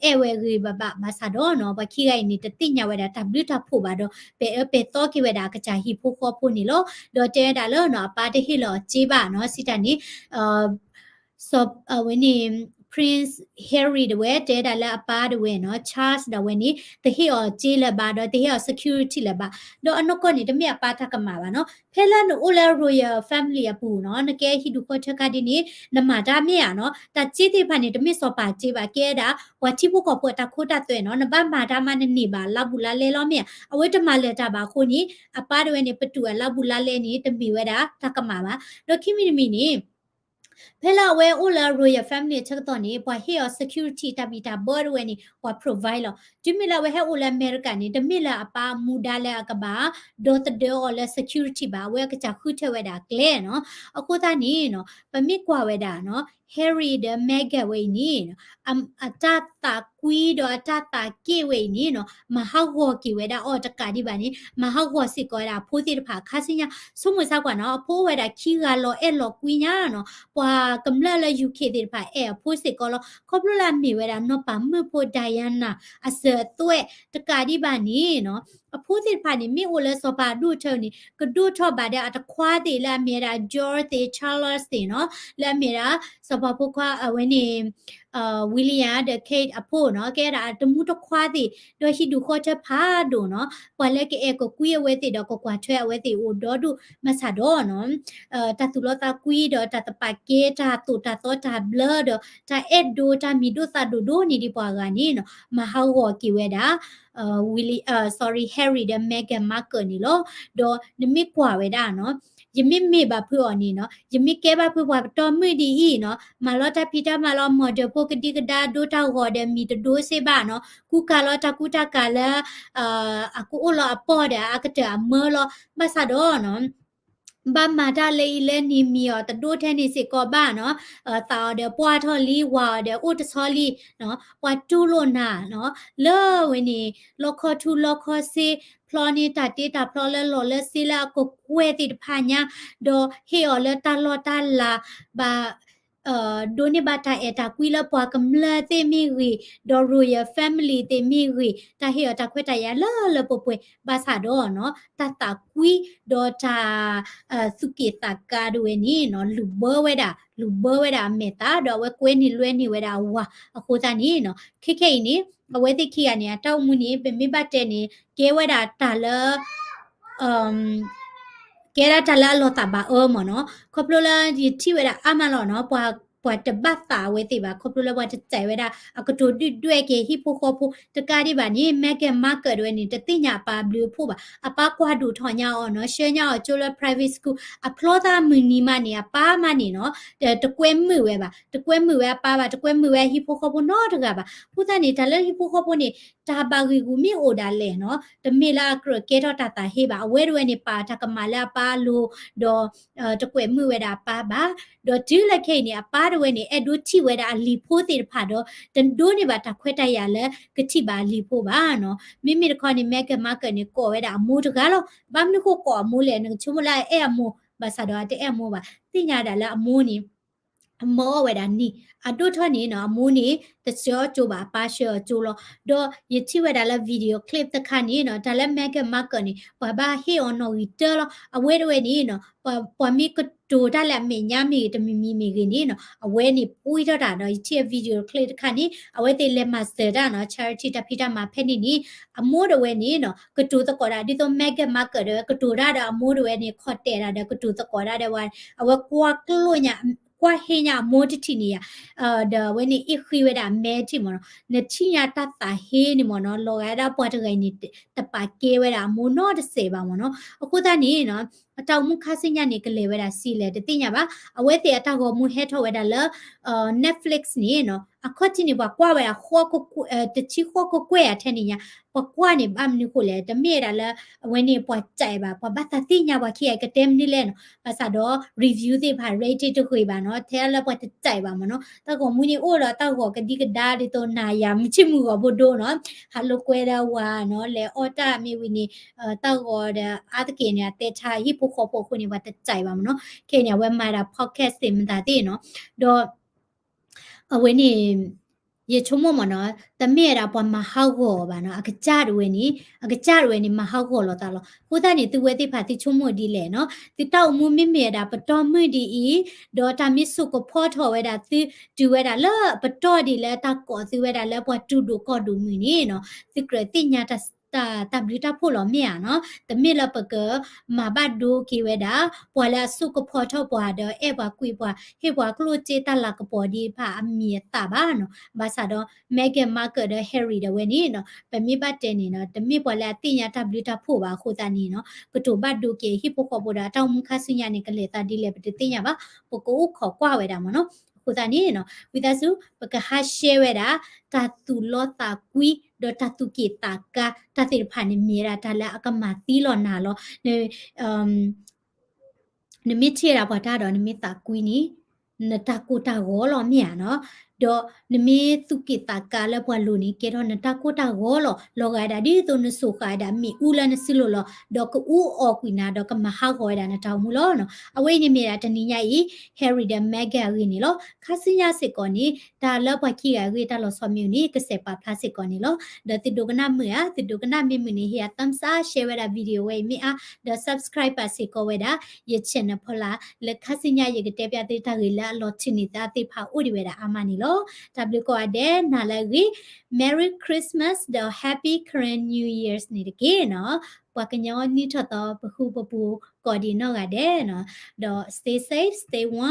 အဲၣ်ဝဲဂ့ၤဘၣ်ဘၣ် ဘၣ်ဆၣ်ဒီးနီၤ ပှၤခံဂၤအံၤန့ၣ် တသ့ၣ်ညါဝဲဒၣ်တၢ်ဘျုးတၢ်ဖှိၣ်ဘၣ်ဒီး ပဲာ်အၢပဲာ်သီက့ၤဝဲဒၣ်အကစၢ်ဟံၣ်ဖိဃီဖိန့ၣ်လီၤ. ဒီးတဲဝဲဒၣ်လၢနီၤ အပၢ်တဟ့ၣ်လီၤအီၤစ့ဘၣ်နီၤ စံးတၢ်န့ၣ် စီၤ အဝဲန့ၣ် Prince Harry ဒၣ်ဝဲ တဲဒၣ်လၢအပၢ်ဒၣ်ဝဲနီၤ Charles ဒၣ်ဝဲန့ၣ် တဟ့ၣ်အီၤစ့လၢၤဘၣ် ဒီးတဟ့ၣ်အီၤ security လၢၤဘၣ် ဒီးအနီၢ်ကီၢ်န့ၣ် တမ့ၢ်အပၢ်တၢ်ကမၣ်ဘၣ်နီၤ ဖဲလၢနအိၣ်လၢ royal family အပူၤနီၤ နကဲဟံၣ်ဒူၣ်ဃီထၢခါဒ်န့ၣ် နမၤတၢ်မ့ၢ်ဧါနီၤ တၢ်စ့သ့ၣ်တဖၣ်န့ၣ် တမ့ၢ်စီၤပၤစ့ဘၣ် ကဲဒၣ် ပှၤထံဖိကီၢ်ဖိအတၢ်ခိတၢ်သွဲနီၤ နဘၣ်မၤတၢ်မးနန့ၢ်ဘၣ် လါဘူးလါလဲလီၤမ့ၢ်ဧါ အဝဲတမၤလၢၤတၢ်ဘၣ်အဃိန့ၣ် အပၢ်ဒၣ်ဝဲန့ၣ် ပတုာ်အလါဘူးလါလဲန့ၣ် တမ့ၢ်ဝဲဒၣ်တၢ်ကမၣ်ဘၣ် ဒီးခံမံၤတမံၤန့ၣ် ဖဲလၢအဝဲအိၣ်လၢ royal family အဆၢကတီၢ်န့ၣ် ပှၤဟ့ၣ်အီၤ security တၢ်ဘံၣ်တၢ်ဘၢဒၣ်ဝဲန့ၣ် ပှၤ provide လီၤ. တုၤမ့ၢ်လၢအဝဲဟဲအိၣ်လၢအမဲရကၤန့ၣ် တမ့ၢ်လၢအပၢ်အမူဒါလၢအကဘၣ် ဒီသဒၢအီၤလၢ security ဘၣ် အဝဲအကစၢ်ဃုထၢဝဲဒၣ်အကျဲနီၤ. အဃိသတးန့ၣ်နီၤ ပမ့ၢ်ကွၢ်ဝဲဒၣ်နီၤ Harry ဒီး Meghan ဝဲအံၤန့ၣ် အတၢ်သးကွံဒီးအတၢ်သးက့ၣ်ဝဲအံၤန့ၣ်နီၤ မၤဟးဂီၤက့ၤဝဲဒၣ်အီၤတကးဒံးဘၣ်န့ၣ် မၤဟးဂီၤစ့ၢ်ကီးဝဲဒၣ်အဖိသ့ၣ်တဖၣ်အခါဆူညါ ဆိကမိၣ်ဆၢကွၢ်နီၤ အဖိအိၣ်ဝဲဒၣ်ခံဂၤလီၤအဲၣ်လီၤကွံညါနီၤ ပှၤကမျၢၢ်လၢ ယူၣ်ခ့ၣ် သ့ၣ်တဖၣ်အဲၣ်အဖိစ့ၢ်ကီးလီၤ. ခီဖျိလၢအမ့ၢ်ဝဲဒၣ်နီၢ်ပၤမုၣ်ဖိ Diana အစၢၤအသွဲၣ်တကးဒံးဘၣ်န့ၣ်နီၤ အဖိသ့ၣ်တဖၣ်န့ၣ် မ့ၢ်အိၣ်လၢစီၤပၤဒိၣ်ထၢန့ၣ် ကဒိၣ်ထီၣ်ဘၣ်ဒီးအတခွါသ့ၣ်လၢအမ့ၢ်ဝဲဒၣ် George သ့ၣ် Charles သ့ၣ်နီၤ လၢအမ့ၢ်ဝဲဒၣ် စီၤပၤဖိခွါအဝဲန့ၣ် William ဒီး Kate အဖိနီၤ ကဲဒၣ်တမူတခွါသ့ၣ် ဒီးဟံၣ်ဒူၣ်ဃီထၢဖးဒိၣ်နီၤ ပှၤလၢကအဲၣ်ကကွံအဝဲသ့ၣ်ဒီးကကွၢ်ထွဲအဝဲသ့ၣ်အိၣ်ဒီဒူၣ် ဘၣ်ဆၣ်ဒီးနီၤ တၢ်သူၣ်လီသးကွံဒီးတၢ်သပာ်ကဲ တၢ်သိၣ်တၢ်သီတၢ်ဘျၢဒီး တၢ်အဲၣ်ဒိးတၢ်မံၤဒိၣ်သးဒိၣ်ဒိၣ်န့ၢ်ဒံးပှၤဂၤန့ၣ်နီၤ မၤဟးဂီၤက့ၤဝဲဒၣ် William sorry Harry ဒီး Meghan Markle န့ၣ်လီၤ. ဒီးနမ့ၢ်ကွၢ်ဝဲဒၣ်နီၤ ယမ့ၢ်မ့ၢ်ဘၣ်ဖုးအီၤန့ၣ်နီၤ ယမ့ၢ်ကဲဘၣ်ဖုးပှၤပတီၢ်မုၣ်ဒ်အံၤနီၤ မၤလီၤတၢ်ဖံးတၢ်မၤလီၤ model ဖိကဒံကဒါ ဒိတၢ်ဂီၤဒီးမံၤတဒိစ့ဘၣ်နီၤ ကူကၤလီၤတၢ်ကူတၢ်ကၤလၢ အကအိၣ်လီၤအပီၢ်ဒီးအကတၢၢ်အမၢလီၤ ဘၣ်ဆၣ်ဒီးနီၤ ဘၣ်မၤတၢ်လၢအံၤလၢန့ၣ် မံၤအီၤတဒိထဲန့ၣ်စ့ၢ်ကီးဘၣ်နီၤ သးအီၤဒီးပှၢ်ထီၣ်လံ ဝၤအီၤဒီးအိၣ်တဆီလံ ပှၤတူၢ်လိာ်နၤနီၤ လၢဝဲန့ၣ် လီခီထူလီခီစ့ ဖျီန့ၢ်တၢ်တ့တၢ်ဖျီလၢလီၢ်လၢစ့လၢအကကွဲၢ်သ့ၣ်တဖၣ်ညါ ဒီးဟ့ၣ်အီၤလၢတၢ်လီၢ်တၢ်လၤ ဘၣ် ဒိးန့ၢ်ဘၣ်တၢ်အဲၣ်တၢ်ကွံလၢပှၤကမျၢၢ်သ့ၣ်မ့ၢ်ဂ့ၤ ဒီး royal family သ့ၣ်မ့ၢ်ဂ့ၤ တၢ်ဟ့ၣ်အီၤတၢ်ခွဲးတၢ်ယာ်လၢလၢပှဲၤပှဲၤ ဘၣ်ဆၣ်ဒီးနီၤ တၢ်သးကွံဒီးတၢ် သူၣ်က့ၣ်သးကါဒၣ်ဝဲန့ၣ်နီၤ လူၢ်ဘၢဝဲဒၣ် လူၢ်ဘၢဝဲဒၣ်အမဲာ်သး ဒီးအဝဲကွဲန့ၢ်လွဲန့ၢ်ဝဲဒၣ်အဝၤ အဃိသတးန့ၣ်နီၤ ခဲခဲအံၤန့ၣ် အဝဲသ့ၣ်ခံဂၤန့ၣ် အတၢ်အိၣ်မူန့ၣ် ပမ့ၢ်ဘၣ်တဲန့ၣ် ကဲဝဲဒၣ်တၢ်လၢ ကဲဒၣ်တၢ်လၢအလီၤသးဘၣ်အၢမ့ၢ်နီၤ ခီဖျိလၢယထံၣ်ဝဲဒၣ်အါမးလီၤနီၤ ပှၤ ပှၤတဘၣ်သးအဝဲသ့ၣ်ဘၣ် ခီဖျိလၢပှၤတစဲးဝဲဒၣ် အကတိၤဒုၣ်ဒွဲၣ်က့ၤဟံၣ်ဖိဃီဖိ တကးဒံးဘၣ်န့ၣ် Meghan Markle ဒၣ်ဝဲန့ၣ် တသ့ၣ်ညါအပၢ်အဘျုးအဖှိၣ်ဘၣ် အပၢ်ကွၢ်ဒိၣ်ထီၣ်ညါအီၤနီၤ ဆှၢညါအီၤကၠိလၢ private school အဖျီသးမုၢ်နံၤမးန့ၣ် အပၢ်မးန့ၣ်နီၤ တကွဲမုာ်ဝဲဘၣ် တကွဲမုာ်ဝဲအပၢ်ဘၣ် တကွဲမုာ်ဝဲအဟံၣ်ဖိဃီဖိနီတဂၤဘၣ် အဃိသတးန့ၣ် တၢ်လၢဟံၣ်ဖိဃီဖိန့ၣ် တၢ်ဘၣ်ဂံာ်ဂူာ်မ့ၢ်အိၣ်ဒၣ်လဲာ်နီၤ တမ့ၢ်လၢအကြၢးကဲထီၣ်တၢ်သးဟ့ဘၣ် အဝဲဒၣ်ဝဲန့ၣ် ပာ်တၢ်ကမၣ်လၢအပၢ်အလိၤ ဒီး တကွဲမုာ်ဝဲဒၣ်အပၢ်ဘၣ် ဒီးတုၤလၢခဲအံၤန့ၣ် အပၢ်ဒၣ်ဝဲန့ၣ် အဲၣ်ဒိးထံၣ်ဝဲဒၣ်အလံၤဖိသ့ၣ်တဖၣ်ဒီး တဒိးန့ၢ်ဘၣ်တၢ်ခွဲးတၢ်ယာ်လၢကထံၣ်ဘၣ်အလံၤဖိဘၣ်နီၤ မ့မ့ၢ်တခီန့ၣ် Meghan Markle န့ၣ် ကိးဝဲဒၣ်အမိၢ်တဂၤလီၤ ဘၣ်မနုၤဃိကိးအမိၢ်လဲၣ် နကဆိကမိၣ်လၢအအဲၣ်အမိၢ် ဘၣ်ဆၣ်ဒီးအတအဲၣ်အမိၢ်ဘၣ် သ့ၣ်ညါဒၣ်လၢအမိၢ်န့ၣ် အမၢအီၣ်ဝဲဒၣ်န့ၣ် အဒိၣ်ထီၣ်န့ၣ်နီၤ အမိၢ်န့ၣ် တဆှၢအီၤကၠိဘၣ် အပၢ်ဆှၢအီၤကၠိလီၤ ဒီးယထံၣ်ဝဲဒၣ်လၢ video clip တခါန့ၣ်နီၤ တၢ်လၢ Meghan Markle န့ၣ် ပှၤဘၣ်ဟ့ၣ်အီၤနီၣ်ဂံၢ်တၢလီၤ အဝဲဒၣ်ဝဲန့ၣ်နီၤ ပှၤမ့ၢ်ကတိၤတၢ်လၢအမဲာ်ညါမ့ၢ်ဂ့ၤ တမံၤမံၤမ့ၢ်ဂ့ၤန့ၣ်နီၤ အဝဲန့ၣ်ပှံထီၣ်တၢ်ဒီး ယထံၣ် video clip တခါန့ၣ် အဝဲသ့ၣ်လဲၤမၤစၢၤတၢ်နီၤ charity တၢ်ဖံးတၢ်မၤဖဲန့ၣ်န့ၣ် အမိၢ်ဒၣ်ဝဲန့ၣ်နီၤ ကတိၤသကိးတၢ် ဒ်သိး Meghan Markle ဒၣ်ဝဲ ကတိၤတၢ်ဒီးအမိၢ်ဒၣ်ဝဲန့ၣ် ခီၣ်တဲာ်တၢ်ဒီး ကတိၤသကိးတၢ်ဒီးဝဲ အဝဲကွၢ်ကျိၣ်ညါ ကွၢ်ဟ့ၣ်ညါအမိၢ်တထံၣ်န့ၣ်ယါ ဒီးအဝဲန့ၣ်အ့ၣ်ဃ့ဝဲဒၣ်အမဲာ်ထံၣ်မ့ၢ်နီၤ နထံၣ်ညါတၢ်သးဟ့န့ၣ်မ့ၢ်နီၤ လီၤဂာ်ဒၣ်ပှၤတဂၤအံၤန့ၣ် တပာ်ကဲဝဲဒၣ်အမိၢ်နီတစဲးဘၣ်မ့ၢ်နီၤ အဃိသတးန့ၣ်နီၤ အတၢ်အိၣ်မူခါဆူညါန့ၣ် ကလဲၤဝဲဒၣ်ဆံးလဲၣ် တသ့ၣ်ညါဘၣ် အဝဲသ့ၣ်အတၢ်ဂီၤမူဟဲထီၣ်ဝဲဒၣ်လၢ Netflix န့ၣ်နီၤ အခီၣ်ထံးန့ၣ် ပှၤကွၢ်ဝဲဒၣ် တဆံဃိးကကွဲၢ်အထဲန့ၣ်ညါ ပှၤကွၢ်န့ၣ် ဘၣ်မနုၤဃိလဲၣ် တမ့ၢ်ဝဲဒၣ်လၢ အဝဲန့ၣ်ပှၤစဲးဘၣ် ပှၤဘၣ်သးသ့ၣ်ညါ ပှၤခံဂၤကတဲမနုၤလဲၣ်နီၤ ဘၣ်ဆၣ်ဒီး review သ့ၣ်တဖၣ် rating တဂ့ၤဘၣ်နီၤ ထဲလၢပှၤတစဲးဘၣ်မ့ၢ်နီၤ တၢ်ဂီၤမူန့ၣ်အိၣ်ဒီးတၢ်ဂီၤကဒံကဒါဒ်သိးနၤယၤ မုၢ်ဆ့ၣ်မုၢ်ဂီၤဘိဒိနီၤ ဟးလိာ်ကွဲဒီးဝၤနီၤ လဲၤအီၣ်တၢ်မ့ၢ်ဝံၤန့ၣ် တၢ်ဂီၤဒီးအါတက့ၢ်န့ၣ် အတဲထါဟံၣ်ဖိဃီဖိအဃိန့ၣ် ပှၤတစဲးဘၣ်မ့ၢ်နီၤ ခဲအံၤန့ၣ် အဝဲမၤဒၣ် podcast သ့ၣ်မတၤသ့ၣ်နီၤ ဒီး အဝဲန့ၣ် ယဆိကမိၣ်မ့ၢ်နီၤ တမ့ၢ်ဝဲဒၣ်ပှၤမၤဟးဂီၤဘၣ်နီၤ အကစၢ်တဝဲန့ၣ် အကစၢ်တဝဲန့ၣ် မၤဟးဂီၤလိာ်သးလီၤ. အဃိသတးန့ၣ် သုဝဲသ့ၣ်တဖၣ်သုဆိကမိၣ်ဒ်လဲၣ်နီၤ သုတၢ်အိၣ်မူမ့မ့ၢ်ဝဲဒၣ်ပတီၢ်မုၢ်ဒ်အံၤ ဒီးတၢ်မ့ၢ်စိာ်ကဖီထီၣ်ဝဲဒၣ်သု တုၤဝဲဒၣ်လၢပတီၢ်ဒ်လၢတၢ်ကိးသုဝဲဒၣ်လၢပှၤတူၢ်ဒိၣ်ကီၢ်ဒိၣ်မုၢ်န့ၣ်နီၤ သုကြၢးသ့ၣ်ညါ တၢ်ဘျုးတၢ်ဖှိၣ်လီၤမ့ၢ်ဧါနီၤ တမ့ၢ်လၢပကမၤဘၣ်ဒိက့ၤဝဲဒၣ် ပှၤလၢအစိာ်ကဖီထီၣ်ပှၤဒီးအဲၣ်ပှၤကွံပှၤ ဟ့ၣ်ပှၤကျိၣ်စ့တၢ်လၤကပီၤဒ်တဖၣ်အမံၤအသၣ်ဘၣ်နီၤ ဘၣ်ဆၣ်ဒီး Meghan Markle ဒီး Harry ဒီးဝဲန့ၣ်နီၤ ပမ့ၢ်ဘၣ်တဲန့ၣ်နီၤ တမ့ၢ်ပှၤလၢအသ့ၣ်ညါတၢ်ဘျုးတၢ်ဖှိၣ်ဘၣ်အဃိသတးန့ၣ်နီၤ ကတိၤဘၣ်ဒိက့ၤဟံၣ်ဖိဃီဖိဒီးအတၢ်အိၣ်မူခါဆူညါန့ၣ် ကလဲၤသးဒ်လဲၣ်ပတသ့ၣ်ညါဘၣ် ပကအိၣ်ခိးကွၢ်ဝဲဒၣ်မ့ၢ်နီၤ အဃိသတးန့ၣ်နီၤ ဝံသးစူၤ ပကဟး share ဝဲဒၣ် တၢ်သူၣ်လီသးကွံ ဒီးတၢ်သူၣ်က့ၣ်သးကါ တၢ်သ့ၣ်တဖၣ်န့ၣ်မ့ၢ်ဝဲဒၣ်တၢ်လၢအကမၤသံလီၤနၤလီၤ နမ့ၢ်ထံၣ်ဝဲဒၣ်ပှၤတၢ်ဒီးနမ့ၢ်သးကွံန့ၣ် နတၢ်ကိၢ်တၢ်ဂီၤလီၤမ့ၢ်ဧါနီၤ ဒီးနမ့ၢ်သူၣ်က့ၣ်သးကါလၢပှၤလိၤန့ၣ် ကဲထီၣ်နတၢ်ကိၢ်တၢ်ဂီၤလီၤ လီၤဂာ်ဒၣ်ဒ်သိးနစိာ်ဃာ်ဝဲဒၣ်မ့ၣ်အူလၢနစုလိၤလီၤ ဒီးကအူအီၣ်ကွံာ်နၤဒီးကမၤဟးဂီၤဝဲဒၣ်နတၢ်အိၣ်မူလီၤနီၤ အဝဲအံၤန့ၣ်မ့ၢ်ဒၣ်တနံၤညါအံၤ Harry ဒီး Meghan အဂ့ၢ်န့ၣ်လီၤ ခါဆူညါစ့ၢ်ကီးန့ၣ် တၢ်လၢပှၤခံဂၤအဂ့ၢ်တၢ်လီၤဆီမ့ၢ်အိၣ်န့ၣ် ကစဲးပာ်ဖျါစ့ၢ်ကီးန့ၣ်လီၤ ဒီးသုဒိကနၣ်မုာ်ဧါ သုဒိကနၣ်မ့ၢ်မုာ်န့ၣ် ဟ့ၣ်ယၤ thumbs up share ဝဲဒၣ် video ဝဲအံၤမ့ၢ်အါ ဒီး subscribe ပာ်စ့ၢ်ကီးဝဲဒၣ် ယ channel ဖီလာ် လၢခါဆူညါယကတဲပျၢ်သုတၢ်ဂ့ၢ်လၢအလီၤထုးန့ၢ်သးသ့ၣ်တဖၣ်အိၣ်ဒံးဝဲဒၣ်အါမးန့ၣ်လီၤ တၢ်ဘျုးကိးဂၤဒဲး နၤလၢအဂ့ၤ Merry Christmas ဒီး Happy Karen New Year's န့ၣ်တက့ၢ်နီၤ ပှၤကညီနံၣ်ထီၣ်သီပဃုပပူၤကိးဒံးနီၢ်ဂၤဒဲးနီၤ ဒီး stay safe, stay warm